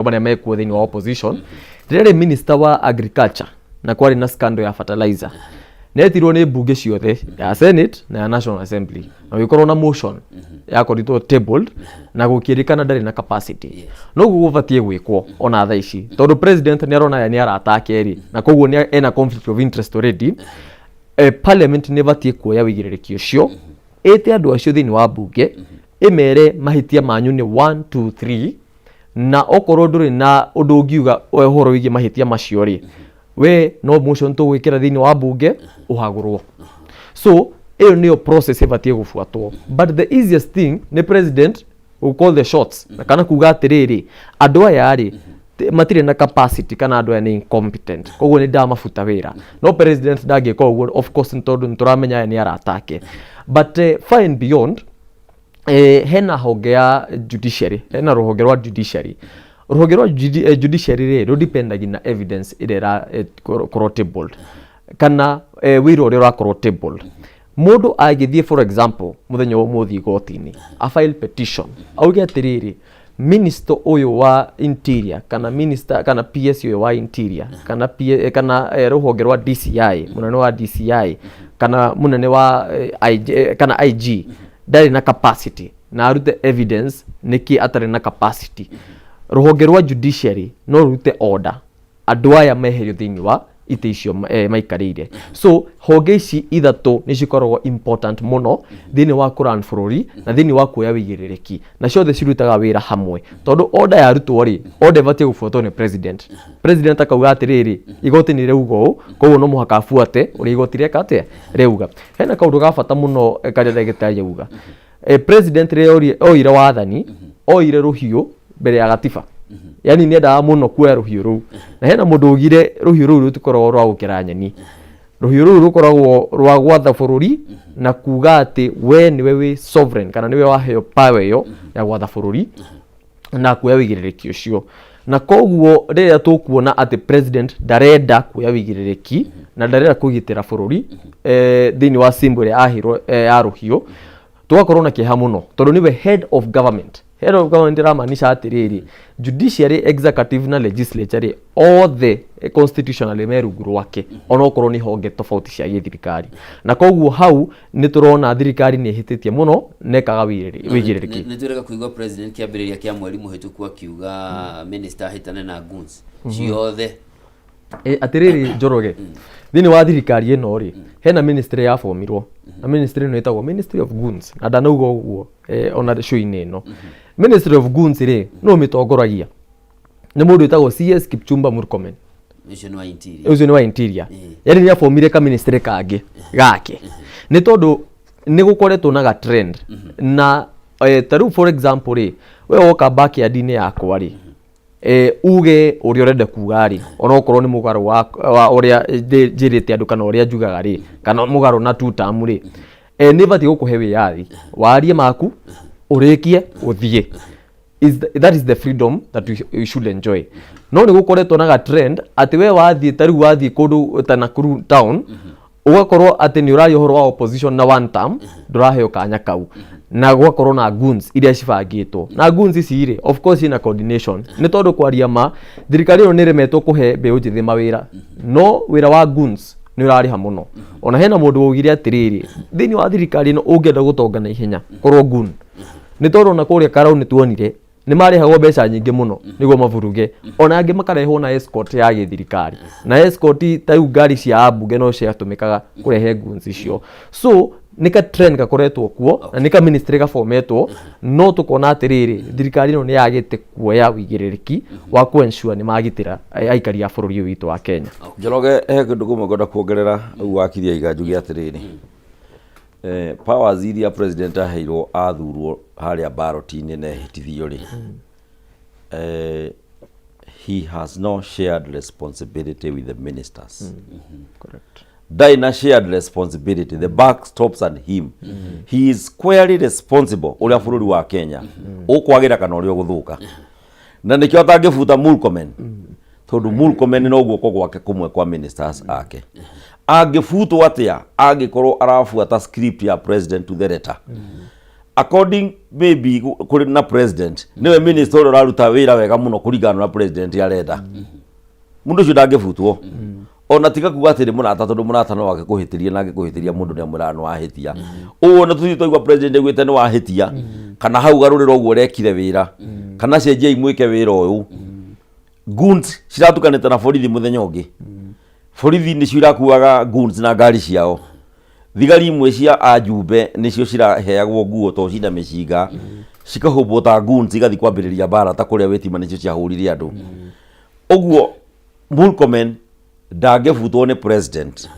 Marĩa mekuo thĩinĩ wa opposition, rĩrĩa rĩ minister wa agriculture na kwarĩ na scandal ya fertilizer, netirwo nĩ mbunge ciothe ya Senate na ya National Assembly, na gũgĩkorwo na motion yakorirwo tabled na gũkĩrĩkana ndarĩ na capacity. Noguo gũbatiĩ gwĩkwo ona thaa ici, tondũ president nĩ arona aya nĩ arata ake rĩ, na koguo nĩ ena conflict of interest already. Parliament nĩ ĩbatiĩ kuoya wĩigĩrĩrĩki ũcio, ĩte andũ acio thĩinĩ wa mbunge, ĩmere mahĩtia manyu nĩ 1 2 3, na okorwo ndũrĩ na ũndũ ũngiuga ũhoro wĩgiĩ mahĩtia macio rĩ, we no motion tũgwĩkĩra thĩinĩ wa mbunge ũhagũrwo. So ĩyo nĩyo process ĩbatiĩ gũbuatwo, but the easiest thing nĩ president who call the shots na kana kuga atĩrĩrĩ, andũ aya rĩ matirĩ na capacity kana andũ aya nĩ incompetent, koguo nĩ ndamabuta wĩra. No president ndangĩka ũguo, of course, nĩ tondũ nĩ tũramenya aya nĩ arata ake. But far and beyond, hena honge ya judiciary, hena rũhonge rwa judiciary. Rũhonge rwa judiciary rĩ rũdipendagia na evidence ĩrĩa ĩra korwo tabled kana wĩira ũrĩa ũrakorwo tabled. Mũndũ angĩthiĩ, for example, mũthenya wa ũmũthĩ igoti-inĩ, a file petition, auge atĩrĩrĩ, minister ũyũ wa interior kana minister kana PS ũyũ wa interior kana PA, kana rũhonge rwa DCI, mũnene wa DCI kana mũnene wa IG, kana IG ndarĩ na capacity, na arute evidence nĩkĩ atarĩ na capacity, rũhonge rwa judiciary no rũrute order andũ aya meherio thĩinĩ wa itĩ icio maikarĩire. So honge ici ithatũ nĩ cikoragwo important mũno thĩinĩ wa kũran bũrũri na thĩinĩ wa kuoya wĩigĩrĩrĩki, na ciothe cirutaga wĩra hamwe, tondũ order yarutwo rĩ, order ĩbatiĩ gũbuatwo nĩ president. President akauga atĩrĩrĩ, igoti nĩ rĩauga ũũ, koguo no mũhaka abuate ũrĩa igoti rĩeka atĩa rĩauga. Hena kaũndũ ga bata mũno karĩa ndagĩtarĩ auga. President rĩrĩa oire wathani, oire rũhiũ mbere ya gatiba, yani nĩ endaga mũno kuoya rũhiũ rũu, na hena mũndũ ugire rũhiũ rũu rũtikoragwo rwa gũkera nyeni, rũhiũ rũu rũkoragwo rwa gwatha bũrũri na kuga atĩ we nĩwe wĩ sovereign kana nĩwe waheo power ĩyo ya gwatha bũrũri na kuoya wĩigĩrĩrĩki ũcio. Na koguo rĩrĩa tũkuona atĩ president ndarenda kuoya wĩigĩrĩrĩki na ndarenda kũgitĩra bũrũri thĩinĩ wa symbol ĩrĩa aheirwo ya rũhiũ, tũgakorwo na kĩeha mũno, tondũ nĩwe head of government. Head of government ĩramaanisha atĩrĩrĩ, judiciary, executive na legislature rĩ, othe constitutionally me rungu rwake, onokorwo nĩ honge tofauti cia gĩthirikari. Na koguo hau nĩ tũrona thirikari nĩ ĩhĩtĩtie mũno na ĩkaga wĩigĩrĩrĩki. Nĩ twĩrega kũigua president kĩambĩrĩria kĩa mweri mũhĩtũku akiuga minister ahĩtane na goons ciothe. Atĩrĩrĩ Njoroge, thĩinĩ wa thirikari ĩno rĩ, hena ministry yabomirwo, na ministry ĩno ĩtagwo Ministry of Goons, na ndanauga ũguo ona show-inĩ ĩno. Ministry of Goons rĩ, nũ ũmĩtongoragia? Nĩ mũndũ wĩtagwo CS Kipchumba Murkomen. Ũcio nĩ wa interior. Ũcio nĩ wa interior. Yani nĩ abomire ka ministry kangĩ gake, nĩ tondũ nĩ gũkoretwo na ga trend na ta rĩu, for example rĩ, we woka backyard-inĩ yakwa rĩ, uge ũrĩa ũrenda kuga rĩ, onokorwo nĩ mũgarũ wa ũrĩa njĩrĩte andũ kana ũrĩa njugaga rĩ, kana mũgarũ na two term rĩ, nĩ batiĩ gũkũhe wĩyathi warie maku, ũrĩkie, ũthiĩ. That is the freedom that we should enjoy. No nĩ gũkoretwo na ga trend atĩ we wathiĩ, ta rĩu wathiĩ kũndũ ta Nakuru town, ũgakorwo atĩ nĩ ũraria ũhoro wa opposition na one term, ndũraheo kanya kau, na gũgakorwo na goons iria cibangĩtwo. Na goons ici rĩ, of course ina coordination, nĩ tondũ kwaria ma, thirikari ĩno nĩ ĩremetwo kũhe mbeũ njĩthĩ mawĩra, no wĩra wa goons nĩ ũrarĩha mũno. Ona hena mũndũ waugire atĩrĩrĩ, thĩinĩ wa thirikari ĩno ũngĩenda gũtonga na ihenya, korwo goon, nĩ tondũ ona kũrĩa Karau nĩ tuonire nĩ marĩhagwo mbeca nyingĩ mũno nĩguo maburuge, ona angĩ makarehwo na escort ya gĩthirikari, na escort ta rĩu ngari cia ambunge no ciatũmĩkaga kũrehe goons icio. So nĩ ka trend gakoretwo kuo na nĩ ka ministry gabometwo, no tũkona atĩrĩrĩ, thirikari ĩno nĩ yagĩte kuoya wĩigĩrĩrĩki wa ku ensure nĩ magitĩra aikari a bũrũri ũyũ witũ wa Kenya. Njoroge, he kĩndũ kĩmwe ngwenda kuongerera ũguo wakiri aiga. Njuge atĩrĩrĩ, powers iria president aheirwo athurwo harĩa ballot-inĩ na ehĩtithio rĩ, he has no shared responsibility with the ministers. Ndarĩ na shared responsibility. The buck stops at him. He is squarely responsible ũrĩa bũrũri wa Kenya ũkwagĩra kana ũrĩa ũgũthũka, na nĩkĩo atangĩbuta Murkomen, tondũ Murkomen no guoko gwake kũmwe kwa ministers ake. Angĩbutwo atĩa angĩkorwo arabuata script ya president to the letter? According maybe kũrĩ na president, nĩwe minister ũrĩa ũraruta wĩra wega mũno kũringana na president arenda. Mũndũ ũcio ndangĩbutwo ona tiga kuga atĩ nĩ mũrata, tondũ mũrata no angĩkũhĩtĩria, na angĩkũhĩtĩria mũndũ nĩ amwĩraga nĩ wahĩtia. Ũũ ona tũthiĩ twaigua president augĩte nĩ wahĩtia, kana hau garũrĩra ũguo ũrekire wĩra, kana cenjiai mwĩke wĩra ũyũ. Goons ciratukanĩte na borithi mũthenya ũngĩ, borithi nĩcio irakuaga goons na ngari ciao. Thigari imwe cia ajumbe nĩcio ciraheagwo nguo to cina mĩcinga, cikahumbwo ta goons, igathiĩ kwambĩrĩria mbara ta kũrĩa wĩtima nĩcio ciahũrire andũ. Ũguo Murkomen ndangĩbutwo nĩ president,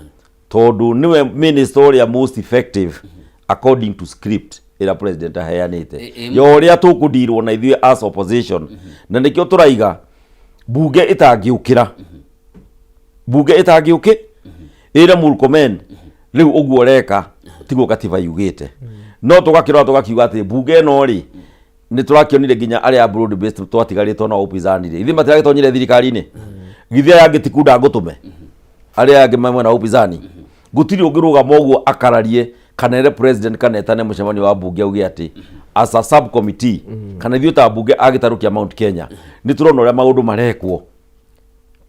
tondũ nĩwe minister ũrĩa most effective according to script ĩrĩa president aheanĩte ya ũrĩa tũkũndirwo na ithuĩ as opposition. Na nĩkĩo tũraiga bunge ĩtangĩũkĩra, bunge ĩtangĩũkĩ ĩre Murkomen rĩu ũguo ũreka tiguo katiba yugĩte. No tũgakĩrora tũgakiuga atĩ bunge ĩno rĩ, nĩ tũrakĩonire nginya arĩa broad based twatigarĩtwo na upinzani rĩ, ithuĩ matiragĩtonyire thirikari-inĩ. Githĩ aya angĩ ti kunda ngũtũme arĩa angĩ me mwena wa upinzani? Gũtirĩ ũngĩrũgama ũguo akararie kana ere president kana etane mũcemanio wa bunge auge atĩ as a subcommittee kana ithuĩ ta bunge a gĩtarũ kĩa Mount Kenya nĩ tũrona ũrĩa maũndũ marekwo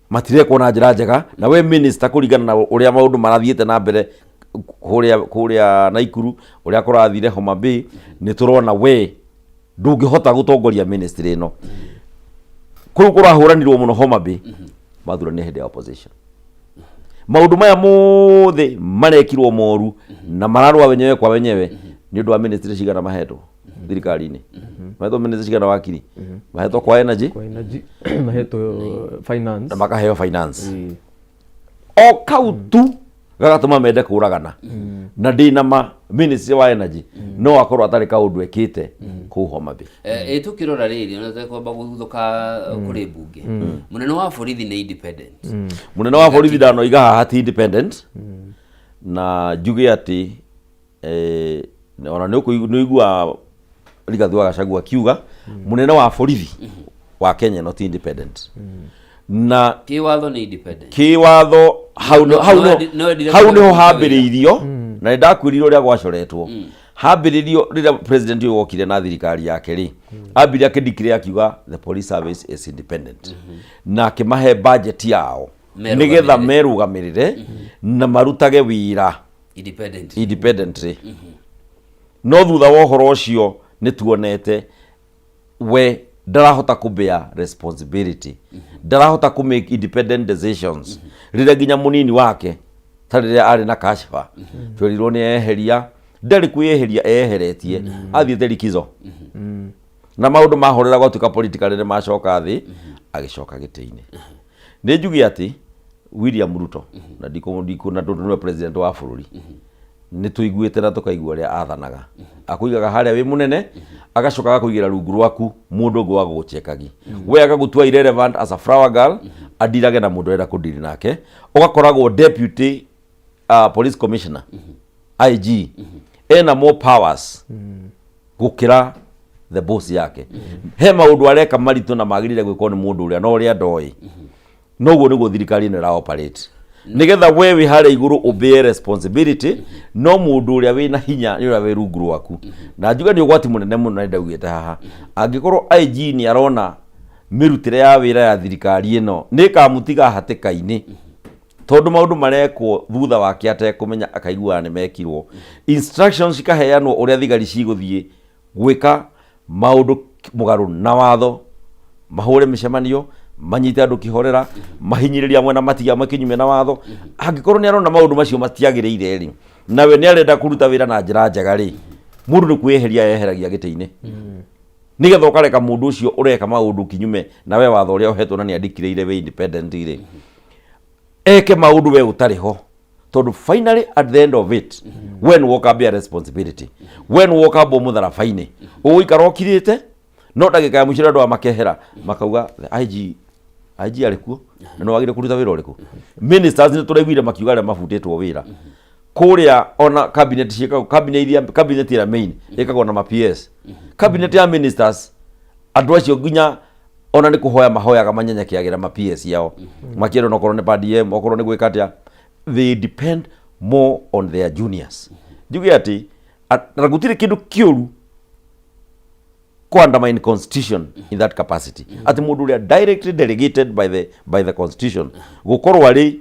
matirekwo na njĩra njega, na we minister kũringana na ũrĩa maũndũ marathiĩte na mbere kũrĩa Naikuru, ũrĩa kũrathire Homa Bay, nĩ tũrona we ndũngĩhota gũtongoria ministry ĩno. Kũu kũrahũranirwo mũno Homa Bay mathuranire hĩndĩ ya opposition. Maũndũ maya mothe marekirwo moru na mararũa wenyewe kwa wenyewe nĩ ũndũ wa ministry cigana mahetwo thirikari-inĩ. Mahetwo ministry cigana, wakiri? Mahetwo kwa energy, kwa energy, mahetwo finance, na makaheo finance. O kau tu gagatũma mende kũragana. Na ndĩna ma ministry wa energy no akorwo atarĩ kaũndũ ekĩte kũu Homa Bay. Ĩ tũkĩrora rĩrĩ, ona tũkwamba gũthutũka kũrĩ mbunge, mũnene wa borithi nĩ independent? Mũnene wa borithi ndanoiga haha ti independent, na njuge atĩ ona nĩ ũiguaga Rigathi wa Gachagua akiuga mũnene wa borithi wa Kenya not independent na Kĩwatho nĩ independent? Kĩwatho hau hau no endire hau niho kũruta wĩra. Hambĩrĩirio na nĩ ndakwĩrire ũrĩa gwacoretwo. Hambĩrĩrio rĩrĩa president ũyũ wokire na thirikari yake rĩ, ambire akĩdeclare akiuga the police service is independent, na akĩmahe budget yao Merũgamĩrĩre. Nĩgetha merũgamĩrĩre na marutage wĩra independent. Independently. No thutha wa ũhoro ũcio nĩ tuonete we ndarahota kũ bear responsibility, ndarahota kũ make independent decisions, rĩrĩa nginya mũnini wake ta rĩrĩa arĩ na kashifa twerirwo nĩ eheria, ndarĩ kwĩyeheria eyeheretie, athiĩte likizo na maũndũ mahorera gwatuĩka political nĩ macoka thĩ, agĩcoka gĩtĩ-inĩ. Nĩ njuge atĩ William Ruto na ndikũ na tondũ nĩwe president wa bũrũri, nĩ tũiguĩte na tũkaigua ũrĩa athanaga. Akũigaga harĩa wĩ mũnene, agacoka agakũigĩra rungu rwaku mũndũ ũngĩ wa gũgũchekagi we, agagũtua irrelevant as a flower girl, adirage na mũndũ ũrenda kũdiri nake. Ũgakoragwo deputy police commissioner, IG, ena more powers gũkĩra the boss yake. He maũndũ areka maritũ na magĩrĩire gwĩkwo nĩ mũndũ ũrĩa no ũrĩa ndoĩ. Noguo nĩguo thirikari ĩno ĩra operate, nĩgetha we wĩ harĩa igũrũ ũbear responsibility, no mũndũ ũrĩa wĩna hinya nĩ ũrĩa wĩ rungu rwaku. Na njuge nĩ ũgwati mũnene mũno, na nĩndaugĩte haha angĩkorwo IG nĩ arona mĩrutĩre ya wĩra ya thirikari ĩno nĩ ĩkamũtiga hatĩka-inĩ, tondũ maũndũ marekwo thutha wake atekũmenya, akaiguaga nĩ mekirwo, instructions cikaheanwo ũrĩa thigari cigũthiĩ gwĩka maũndũ mũgarũ na watho, mahũre mĩcemanio, manyite andũ kĩhorera, mahinyĩrĩria amwe na matige amwe kĩnyume na watho. Angĩkorwo nĩ arona maũndũ macio matiagĩrĩire rĩ, nawe nĩ arenda kũruta wĩra na njĩra njega rĩ, mũndũ nĩ kwĩyeheria eheragia gĩtĩ-inĩ, nĩgetha ũkareka mũndũ ũcio ũreka maũndũ kinyume na we watho ũrĩa ũhetwo na nĩ andĩkirĩire wĩ independent rĩ, eke maũndũ we ũtarĩ ho, tondũ finally at the end of it we nĩ woka bear responsibility, we nĩ woka mbwo mũtharaba-inĩ ũgũikara ũkirĩte. No ndagĩka ya mũico andũ aya makehera makauga the IG arĩ kuo na nĩ wagĩrĩire kũruta wĩra ũrĩkũ. Ministers nĩ tũraiguire makiuga arĩa mabutĩtwo wĩra kũrĩa, ona cabinet ciĩkagwo cabinet iria, cabinet ĩrĩa main ĩkagwo na ma PS, cabinet ya ministers, andũ acio nginya ona nĩ kũhoya mahoyaga manyenyekeagĩra ma PS yao, makĩrwo okorwo nĩ per diem, okorwo nĩ gwĩka atĩa, they depend more on their juniors. Njuge atĩ na gũtirĩ kĩndũ kĩũru. Undermine constitution in that capacity, atĩ mũndũ ũrĩa directly delegated by the constitution gũkorwo arĩ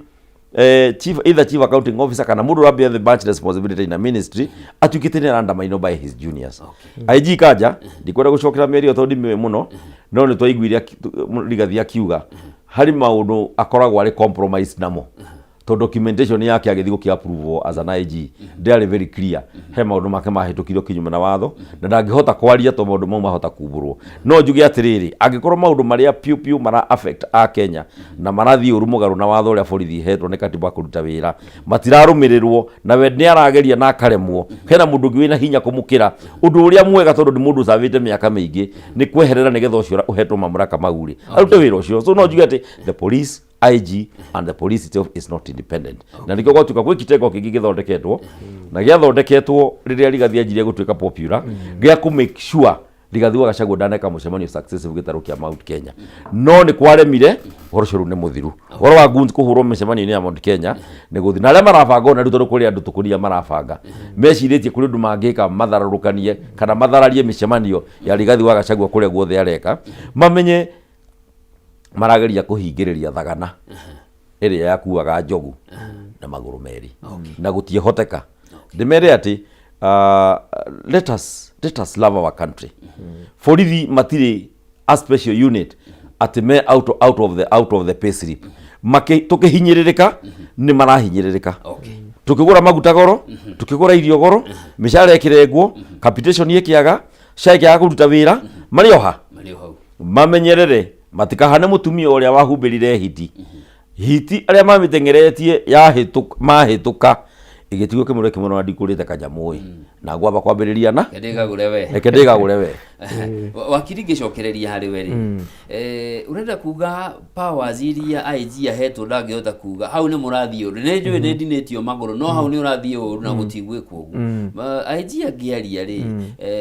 chief, either chief accounting officer kana mũndũ ũrĩa bear the bunch responsibility in a ministry, atuĩkĩte nĩ undermined by his juniors. IG Kanja, ndikwenda gũcokera mĩario tondũ ndimĩũĩ mũno, no nĩ twaiguire Rigathi akiuga harĩ maũndũ akoragwo arĩ compromise namo, to documentation yake agĩthiĩ gũkĩ approve as an IG ndĩarĩ very clear. He maũndũ make mahĩtũkirio kinyume na watho na ndangĩhota kwaria to maũndũ mau mahota kumbũrwo. No njuge atĩrĩrĩ, angĩkorwo maũndũ marĩa piũ piũ mara affect a Kenya na marathiĩ ũru mũgarũ na watho ũrĩa borithi ihetwo nĩ katiba kũruta wĩra matirarũmĩrĩrwo, na we nĩ arageria na akaremwo, hena mũndũ ũngĩ wĩna hinya kũmũkĩra, ũndũ ũrĩa mwega, tondũ nĩ mũndũ ũcavĩte mĩaka mĩingĩ, nĩ kweherera nĩgetha ũcio ũhetwo mamlaka mau rĩ arute wĩra ũcio. So no njuge atĩ the police IG and the police itself is not independent, na nĩkĩo gwatuĩka gwĩ kitengo kĩngĩ gĩthondeketwo na gĩathondeketwo rĩrĩa Rigathi anjirie gũtuĩka popular, gĩa kũ make sure Rigathi wa Gachagua ndaneka mũcemanio successive gĩtarũ kĩa Mount Kenya, no nĩ kwaremire. Ũhoro ũcio rĩu nĩ mũthiru. Ũhoro wa goons kũhũrwo mĩcemanio-inĩ ya Mount Kenya nĩ gũthiĩ na arĩa marabanga ona rĩu, tondũ kũrĩ andũ tũkũria marabanga mecirĩtie kũrĩ ũndũ mangĩka matharũrũkanie kana mathararie mĩcemanio ya Rigathi wa Gachagua kũrĩa guothe areka, mamenye marageria kũhingĩrĩria thagana ĩrĩa yakuaga njogu na magũrũ merĩ na gũtiĩhoteka. Ndĩmere atĩ let us love our country. Borithi matirĩ a special unit atĩ me out of the pay slip. Tũkĩhinyĩrĩrĩka nĩ marahinyĩrĩrĩka. Tukĩgũra maguta goro, tukĩgũra irio goro, mĩcara ĩkĩrengwo, capitation ĩkĩaga, SHA ĩkĩaga kũruta wĩra, marĩ oha. Marĩ o hau. Mamenyerere matikahane mũtumia ũrĩa wahumbĩrire hiti hiti arĩa mamĩteng'eretie mahĩtũka ĩgĩtigwo kĩmũrĩ kĩmwe na ndikũrĩte kanyamũ ĩ na ngwamba kwambĩrĩria na Ndĩgagũre we. Reke ndĩgagũre we. Wakiri, ngĩcokereria harĩ we rĩ, ũrenda kuga powers iria IG ahetwo ndangĩhota kuga hau nĩ mũrathiĩ ũru? Nĩ njũĩ nĩ ndinĩtio magũrũ, no hau nĩ ũrathiĩ ũru na gũtigwĩkwo ũguo. IG angĩaria rĩ,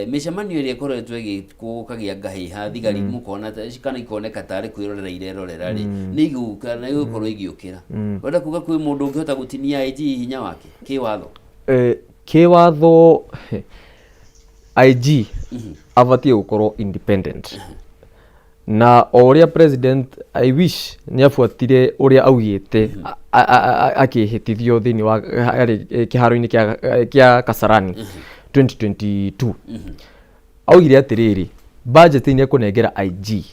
mĩcemanio ĩrĩa ĩkoretwo ĩgĩkwo gũkagĩa ngahĩha, thigari mũkona kana ikoneka tarĩ kwĩrorera irerorera rĩ, nĩ igũka na igũkorwo igĩũkĩra. Ũrenda kuga kwĩ mũndũ ũngĩhota gũtinia IG hinya wake kĩwatho? Kĩwatho IG abatiĩ gũkorwo independent, na o ũrĩa president, I wish nĩ abuatire ũrĩa augĩte akĩhĩtithio thĩinĩ wa harĩ kĩharo-inĩ kĩa Kasarani 2022. Augire atĩrĩrĩ, budget nĩ ekũnengera IG.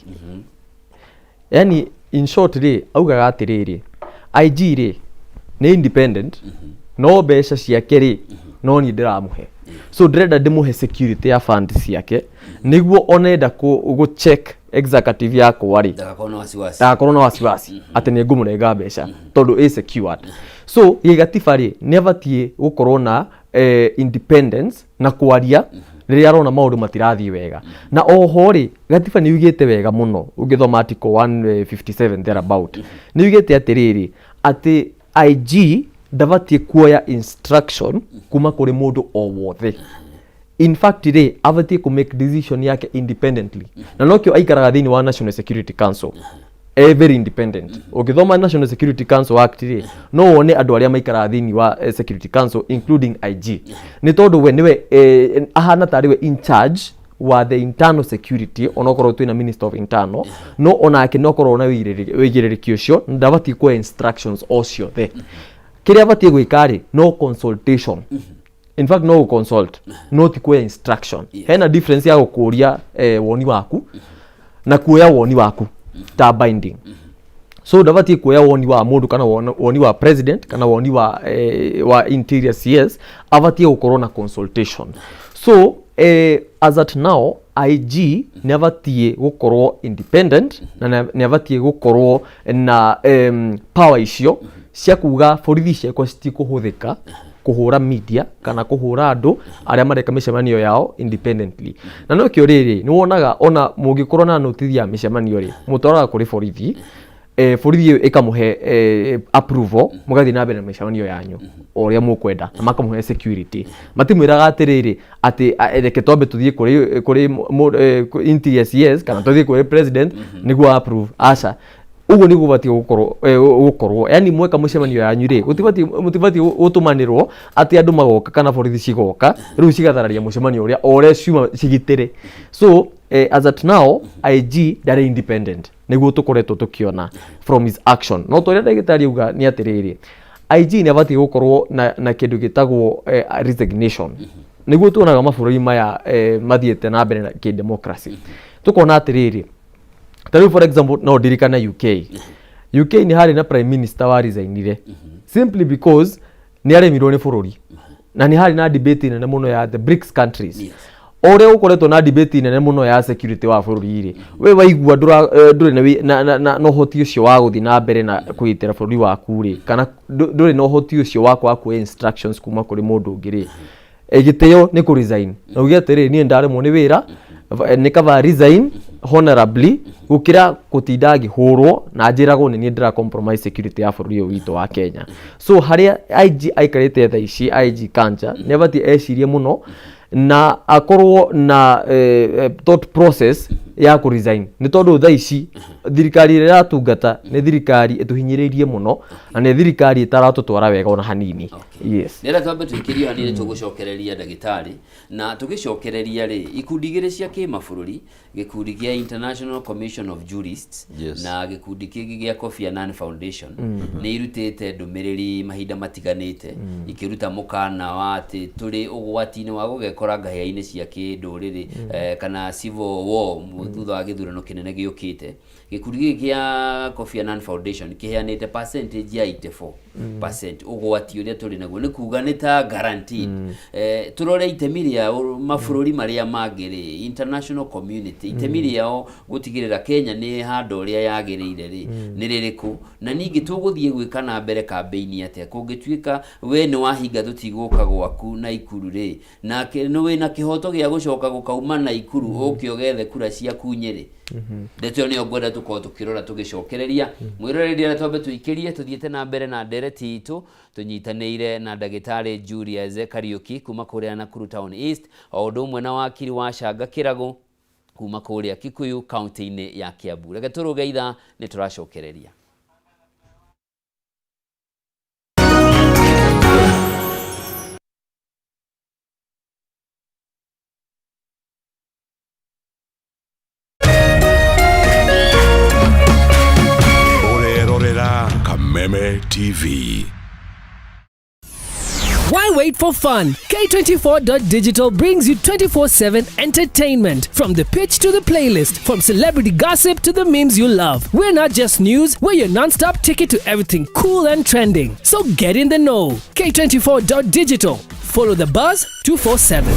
Yani in short rĩ, augaga atĩrĩrĩ, IG rĩ nĩ independent, no mbeca ciake rĩ no niĩ ndĩramũhe, so ndĩrenda ndĩmũhe security ya fund ciake nĩguo onenda gũ check executive yakwa rĩ, ndagakorwo na wasiwasi. Ndagakorwo na wasiwasi atĩ nĩ ngũmũnenga mbeca tondũ ĩ secured. So gĩgatiba rĩ, nĩ abatiĩ gũkorwo na independence na kwaria rĩrĩa arona maũndũ matirathiĩ wega. Na oho rĩ, gatiba nĩ yugĩte wega mũno, ũngĩthoma article 157 thereabout, nĩ yugĩte atĩrĩrĩ, atĩ IG ndabatiĩ kuoya instruction kuma kũrĩ mũndũ o wothe. In fact rĩ, abatiĩ kũ make decision yake independently, na nokĩo aikaraga thĩinĩ wa National Security Council e very independent. Ũngĩthoma National Security Council Act rĩ, no wone andũ arĩa maikaraga thĩinĩ wa Security Council, including IG, nĩ tondũ we nĩwe ahana tarĩ we in charge wa the internal security. Onokorwo twĩna minister of internal, no onake no korwo na wĩigĩrĩrĩki ũcio, ndabatiĩ kuoya instructions o ciothe. Kĩrĩa abatiĩ gwĩka rĩ, no consultation. In fact, no consult, no ti kuoya instruction. Hena difference ya gũkũria woni waku na kuoya woni waku ta binding. So ndabatiĩ kuoya woni wa mũndũ kana woni wa president kana woni wa interior CS. Abatiĩ gũkorwo na consultation. So as at now, IG nĩ abatiĩ gũkorwo independent na nĩ abatiĩ gũkorwo na power icio cia kuga borithi ciakwa citikũhũthĩka kũhũra media kana kũhũra andũ arĩa mareka mĩcemanio yao independently. Na nokĩo rĩrĩ, nĩ wonaga ona mũngĩkorwo na notithi ya mĩcemanio rĩ, mũtwaraga kũrĩ borithi, borithi ĩyo ĩkamũhe approval, mũgathiĩ na mbere na mĩcemanio yanyu o ũrĩa mũkwenda, na makamũhe security. Matimwĩraga atĩrĩrĩ atĩ reke twambe tũthiĩ kũrĩ interior CS kana tũthiĩ kũrĩ president nĩguo approve. Aca, ũguo nĩguo ũbatiĩ gũkorwo. Yani mweka mũcemanio yanyu rĩ, gũtibatiĩ, mũtibatiĩ gũtũmanĩrwo atĩ andũ magoka kana borithi cigoka rĩu cigathararia mũcemanio ũrĩa o ũrĩa ciuma cigitĩre. So As at now IG ndarĩ independent, nĩguo tũkoretwo tũkĩona from his action. No tũrĩa ndagĩtarĩ auga nĩ atĩrĩrĩ, IG nĩ abatiĩ gũkorwo na kĩndũ gĩtagwo resignation, nĩguo tuonaga mabũrũri maya mathiĩte na mbere na kĩdemocracy. Tũkona atĩrĩrĩ, ta rĩu for example no ndirikane UK. UK nĩ harĩ na prime minister wa resignire simply because nĩ aremirwo nĩ bũrũri, na nĩ harĩ na debate nene mũno ya the BRICS countries. O ũrĩa gũkoretwo na debate nene mũno ya security wa bũrũri rĩ, we waigua ndũrĩ na ũhoti ũcio wa gũthiĩ na mbere na kũgitĩra bũrũri waku rĩ, kana ndũrĩ na ũhoti ũcio wa kwaga kuoya instructions kuma kũrĩ mũndũ ũngĩ rĩ, gĩtĩo nĩ kũ resign na uge atĩrĩrĩ, niĩ ndaremwo nĩ wĩra, nĩ kaba resign honorably gũkĩra gũtinda ngĩhũrwo na njĩragwo nĩ niĩ ndĩra compromise security ya bũrũri ũyũ witũ wa Kenya. So harĩa IG aikarĩte thaa ici, IG Kanja nĩ abatiĩ ecirie mũno na akorwo na thought process ya kũ resign, nĩ tondũ thaa ici thirikari ĩrĩa ĩratungata nĩ thirikari ĩtũhinyĩrĩirie mũno na nĩ thirikari ĩtaratũtwara wega ona hanini. Yes. Nĩgetha twambe twĩkĩrio hanini, tũgũcokereria ndagĩtarĩ na tũgĩcokereria rĩ, ikundi igĩrĩ cia kĩmabũrũri, gĩkundi kĩa International Commission of Jurists na gĩkundi kĩngĩ gĩa Kofi Annan Foundation, nĩ irutĩte ndũmĩrĩri mahinda matiganĩte ikĩruta mũkana wa atĩ tũrĩ ũgwati-inĩ wa gũgekora ngahĩha-inĩ cia kĩndũrĩrĩ kana civil war thutha wa gĩthurano kĩnene gĩũkĩte. Gĩkundi gĩkĩ kĩa Kofi Annan Foundation kĩheanĩte percentage ya 84% ũgwati ũrĩa tũrĩ naguo, nĩ kuga nĩ ta guaranteed. Tũrore itemi rĩa mabũrũri marĩa mangĩ rĩ, international community, itemi rĩao gũtigĩrĩra Kenya nĩ handũ ũrĩa yagĩrĩire rĩ nĩ rĩrĩkũ, na ningĩ tũgũthiĩ gwĩka na mbere kambĩini atĩa kũngĩtuĩka we nĩ wahinga tũtigũka gwaku Naikuru rĩ, na nĩ wĩna kĩhoto gĩa gũcoka gũkauma Naikuru ũke ũgethe kura ciaku Nyĩrĩ? Ndeto ĩyo nĩyo ngwenda tũkorwo tũkĩrora tũgĩcokereria. Mwĩroreri, arĩa twambe tũikĩrie tũthiĩte na mbere na ndereti itũ tũnyitanĩire na ndagĩtarĩ Julius Kariuki kuma kũrĩa Nakuru Town East, o ũndũ ũmwe na wakiri wa Canga Kĩragũ kuma kũrĩa Kikuyu kaunti-inĩ ya Kiambu. Reke tũrũge ithaa, nĩ tũracokereria. Ũrerorera Kameme TV. Why wait for fun? K24.digital brings you 24/7 entertainment. From the pitch to the playlist, from celebrity gossip to the memes you love. We're not just news, we're your non stop ticket to everything cool and trending. So get in the know. K24.digital. Follow the buzz 247.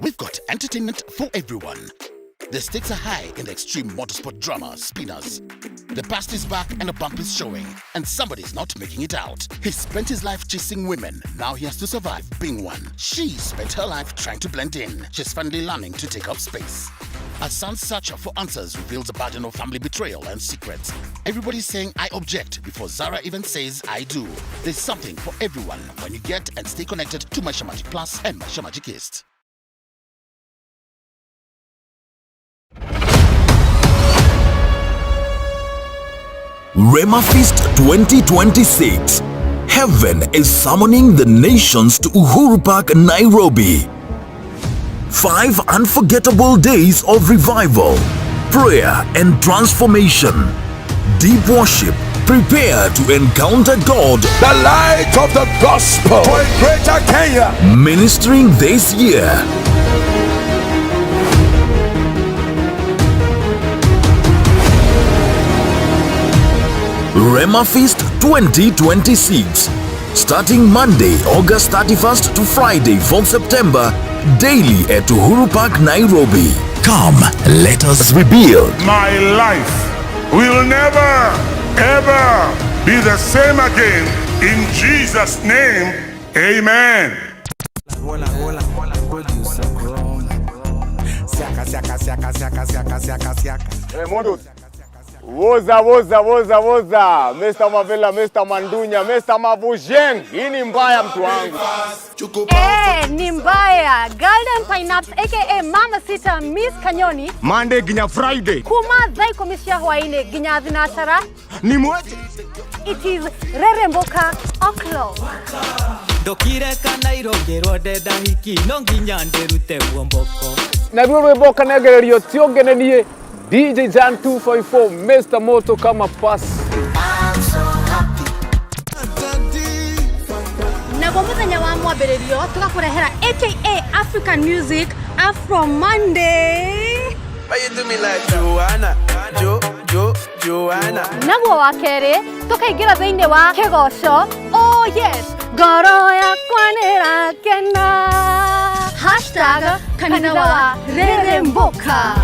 We've got entertainment for everyone. The stakes are high in the extreme motorsport drama Spinners. The past is back and a bump is showing, and somebody's not making it out. He spent his life chasing women. Now he has to survive being one. She spent her life trying to blend in. She's finally learning to take up space. A son's search for answers reveals a burden of family betrayal and secrets. Everybody's saying "I object" before Zara even says "I do." There's something for everyone when you get and stay connected to Maisha Magic Plus and Maisha Magic East. Rema Feast 2026. Heaven is summoning the nations to Uhuru Park, Nairobi. 5 unforgettable days of revival, prayer, and transformation. Deep worship. Prepare to encounter God. The light of the gospel for a greater Kenya. Ministering this year. Rema Feast 2026. Starting Monday, August 31st to Friday, 4th September, daily at Uhuru Park, Nairobi. Come, let us rebuild. My life will never, ever be the same again. In Jesus' name, amen. Producer Crown. Siaka, siaka, siaka, siaka, siaka, siaka, siaka. Woza, woza, woza, woza. Mr. Mavela, Mr. Mandunya, Mr. Mavujeng. Hii ni mbaya, mtu wangu. Eh, ni mbaya. Golden Pineapple aka Mama Sita Miss Kanyoni. Monday ginya Friday. Kuma thaa ikumi cia hwaini nginya thinacara. Ni mwete. It is Reremboka o'clock. Ndokire Kanairo ngĩrwo ndenda hiki no nginya ndĩrute muomboko. Naruo rwĩmbo ũkanengererio ti ũngĩ nĩ niĩ DJ Jan 254 Mr Moto kama pasi. Naguo mũthenya wa mwambĩrĩrio tũgakũrehera aka African Music Afro Monday. Why you do me like Joanna? Jo, Jo, Joanna. Naguo wa kerĩ tũkaingĩra thĩinĩ wa kĩgoco, oh yes, ngoro yakwa nĩrakena, hashtag kanitha wa rĩrĩmbũka.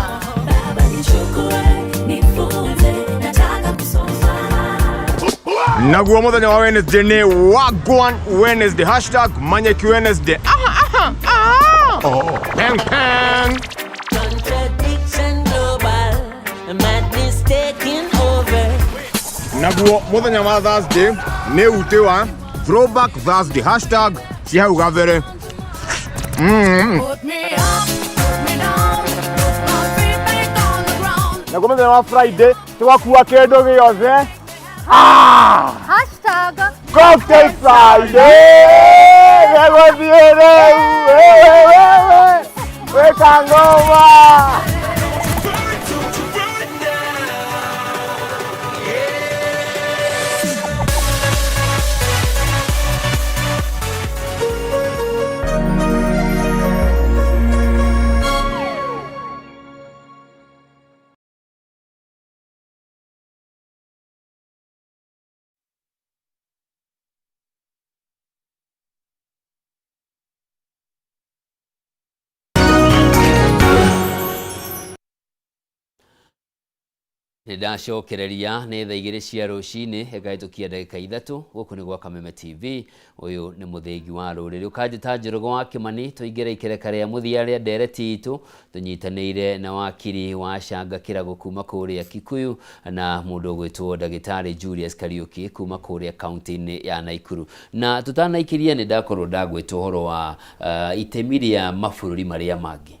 Naguo muthenya wa Wednesday nĩ Wagwan Wednesday, hashtag Manyeki Wednesday. Aha, aha, aha. Oh, peng peng. Contradiction global, madness taking over. Naguo muthenya wa Thursday nĩ utĩ wa Throwback Thursday, hashtag ci hau gabere. Put me up, put me down, put my feet back on the ground. Naguo muthenya wa Friday tũgakua kĩndũ gĩothe. Ah! Hashtag Cocktail Friday! Gĩgũthiĩ rĩu! Wĩka ngoma! Nĩ ndacokereria nĩ thaa 2 cia rũcinĩ ĩkahĩtũkia ndagĩka 3. Gũkũ nĩ gwa Kameme TV. Ũyũ nĩ mũthĩgi wa rũrĩrĩ ũkanjĩta Njoroge wa Kĩmani. Tũingĩre ikereka rĩa mũthia rĩa ndereti itũ tũnyitanĩire na wakiri wa Canga Kĩrago kuma kũrĩa Kikuyu na mũndũ ũgwĩtwo ndagĩtarĩ Julius Kariuki kuma kũrĩa kaunti-inĩ ya Naikuru. Na tũtanaikĩria nĩ ndakorwo ndagwĩtwo ũhoro wa itemi rĩa mabũrũri marĩa mangĩ.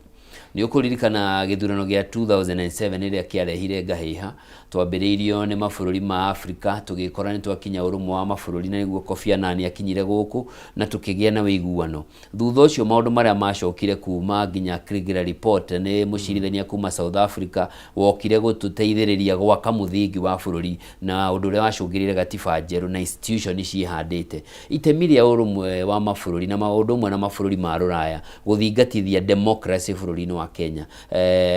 Nĩ ũkũririkana gĩthurano gĩa 2007 ĩrĩa kĩarehire ngahĩha, twambĩrĩirio nĩ mabũrũri ma Afrika, tũgĩkora nĩ twakinya ũrũmwe wa mabũrũri, na nĩguo Kofi Annan akinyire gũkũ na tũkĩgĩa na ũiguano. Thutha ũcio maũndũ marĩa macokire kuma nginya Kriegler report nĩ mũcirithania kuma South Africa wokire gũtũteithĩrĩria gwaka mũthingi wa bũrũri na ũndũ ũrĩa wacũngĩrĩire gatiba njerũ na institution ciĩhandĩte. Itemi rĩa ũrũmwe wa mabũrũri na maũndũ ũmwe na mabũrũri ma rũraya gũthingatithia democracy bũrũri-inĩ wa Kenya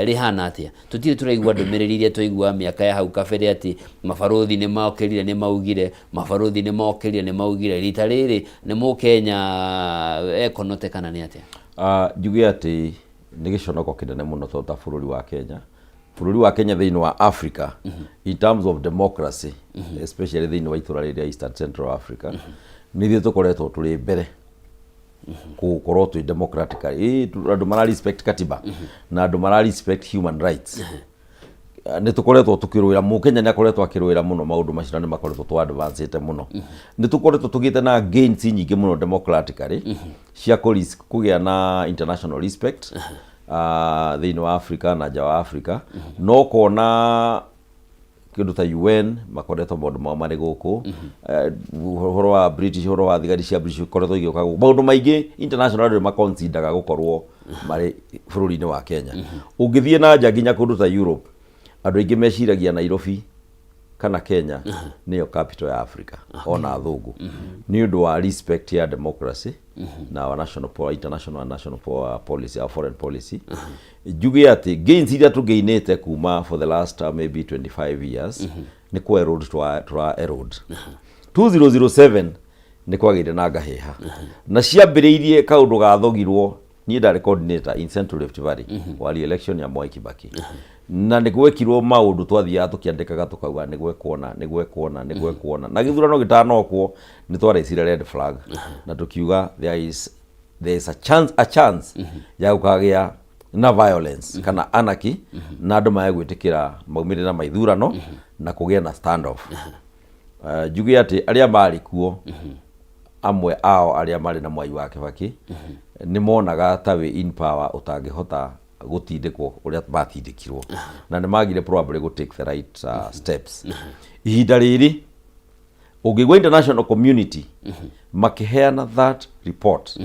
rĩhana atĩa? Tũtirĩ tũraigua ndũmĩrĩri iria twaigua mĩaka ya hau kabere atĩ mabarũthi nĩ mokĩrire nĩ maugire, mabarũthi nĩ mokĩrire nĩ maugire. Rita rĩrĩ nĩ mũkenya ekonote kana nĩ atĩa? Njuge atĩ nĩ gĩconoko kĩnene mũno tondũ ta bũrũri wa Kenya, bũrũri wa Kenya thĩinĩ wa Africa in terms of democracy, especially thĩinĩ wa itũra rĩrĩa Eastern Central Africa, nĩ ithuĩ tũkoretwo tũrĩ mbere gũkorwo twĩ democratically. Andũ mara respect katiba na andũ mara respect human rights. Nĩ tũkoretwo tũkĩrũĩra, mũkenya nĩ akoretwo akĩrũĩra mũno maũndũ macio na nĩ makoretwo tũ advance mũno. Nĩ tũkoretwo tũgĩte na gains nyingĩ mũno democratically cia kũgĩa na international respect thĩinĩ wa Africa na nja wa Africa. No kona kĩndũ ta UN makoretwo maũndũ mao marĩ gũkũ, ũhoro wa British, ũhoro wa thigari cia British ikoretwo igĩũka gũkũ, maũndũ maingĩ international andũ maconsideraga gũkorwo marĩ bũrũri-inĩ wa Kenya. Ũngĩthiĩ na nja nginya kũndũ ta Europe, andũ aingĩ meciragia Nairobi kana Kenya nĩyo capital ya Africa, ona athũngũ, nĩ ũndũ wa respect ya democracy na our national international and national policy, our foreign policy. Njuge atĩ gains iria tũgainĩte kuma for the last maybe 25 years nĩ kũ erode tũra erode. 2007 nĩ kwagĩire na ngahĩha na ciambĩrĩirie kaũndũ gathogirwo. Niĩ ndarĩ coordinator in Central Rift Valley wa re-election ya Mwai Kibaki, na nĩ gwekirwo maũndũ twathiaga tũkĩandĩkaga tũkauga nĩ gwekuona nĩ gwekuona nĩ gwekuona, na gĩthurano gĩtanokwo nĩ twaraicire red flag na tũkiuga there is a chance ya gũkagĩa na violence kana anarchy na andũ mage gwĩtĩkĩra maumĩrĩra ma ithurano na kũgĩe na stand off. Njuge atĩ arĩa marĩ kuo, amwe ao arĩa marĩ na Mwai wa Kibaki, nĩ monaga ta wĩ in power ũtangĩhota gũtindĩkwo ũrĩa matindĩkirwo, na nĩ magire probably gũ take the right steps. Ihinda rĩrĩ Ũngĩigua international community makĩheana that report,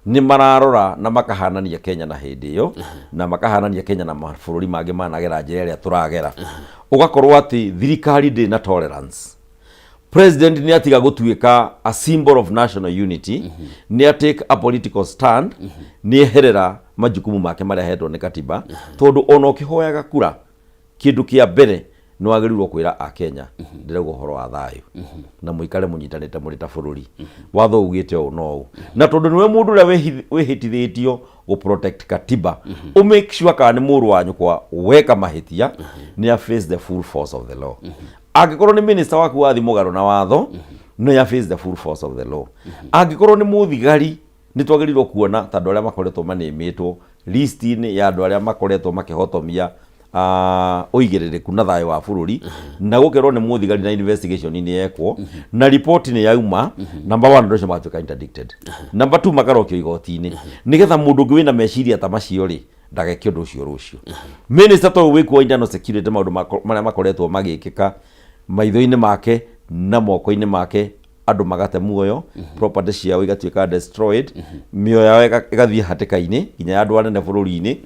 nĩ mararora na makahanania Kenya na hĩndĩ ĩyo, na makahanania Kenya na mabũrũri mangĩ managera njĩra ĩrĩa tũragera, ũgakorwo atĩ thirikari ndĩrĩ na tolerance. President nĩ atiga gũtuĩka a symbol of national unity, nĩ a take a political stand, nĩ eherera majukumu make marĩa ahetwo nĩ katiba, tondũ ona ũkĩhoyaga kura, kĩndũ kĩa mbere nĩ wagĩrĩirwo kwĩra Akenya, ndĩrauga ũhoro wa thayũ na mũikare mũnyitanĩte mũrĩ ta bũrũri. Watho ugĩte ũũ no ũũ, na tondũ nĩwe mũndũ ũrĩa wĩhĩtithĩtio gũ protect katiba, ũ make sure kana nĩ mũrũ wa nyũkwa weka mahĩtia, nĩ a face the full force of the law. Angĩkorwo nĩ minister waku wathi mũgarũ na watho, nĩ a face the full force of the law. Angĩkorwo nĩ mũthigari, nĩ twagĩrĩirwo kuona ta andũ arĩa makoretwo manĩmĩtwo list-inĩ ya andũ arĩa makoretwo makĩhotomia ũigĩrĩrĩku na thayũ wa bũrũri, na gũkerwo nĩ mũthigari, na investigation nĩ yekwo na report nĩ yauma. Number one, andũ acio magatuĩka interdicted. Number two, makarokio igoti-inĩ, nĩgetha mũndũ ũngĩ wĩna meciria ta macio rĩ, ndageke ũndũ ũcio rũciũ. Minister ta ũyũ wĩkuo internal security, maũndũ marĩa makoretwo magĩkĩka maitho-inĩ make na moko-inĩ make, andũ magate muoyo, property ciao igatuĩka destroyed, mĩoyo yao ĩgathiĩ hatĩka-inĩ, nginya ya andũ anene bũrũri-inĩ,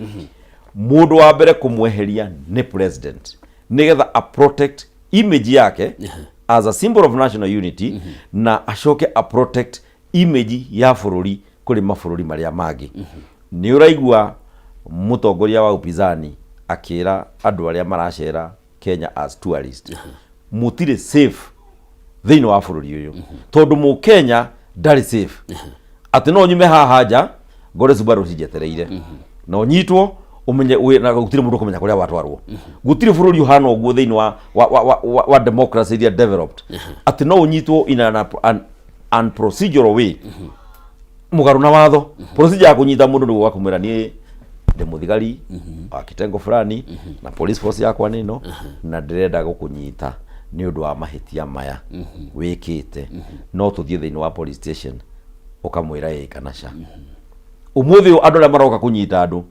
mũndũ wa mbere kũmweheria nĩ president, nĩgetha a protect image yake as a symbol of national unity, na acoke a protect image ya bũrũri kũrĩ mabũrũri marĩa mangĩ. Nĩ ũraigua mũtongoria wa upinzani akĩra andũ arĩa maracera Kenya as tourist, mũtirĩ safe thĩinĩ wa bũrũri ũyũ, tondũ mũkenya ndarĩ safe, atĩ no nyume haha nja ngore Subaru cinjetereire na ũnyitwo, ũmenye na gũtirĩ mũndũ ũkũmenya kũrĩa watwarwo. Gũtirĩ bũrũri ũhana ũguo thĩinĩ wa democracy iria developed, atĩ no ũnyitwo in an unprocedural way, mũgarũ na watho. Procedure ya kũnyita mũndũ nĩ gũka kũmwĩra, niĩ ndĩ mũthigari wa kitengo fulani na police force yakwa nĩ ĩno, na ndĩrenda gũkũnyita nĩ ũndũ wa mahĩtia maya wĩkĩte, no tũthiĩ thĩinĩ wa police station? Ũkamwĩra ĩĩ kana ca. Ũmũthĩ ũyũ andũ arĩa maroka kũnyita andũ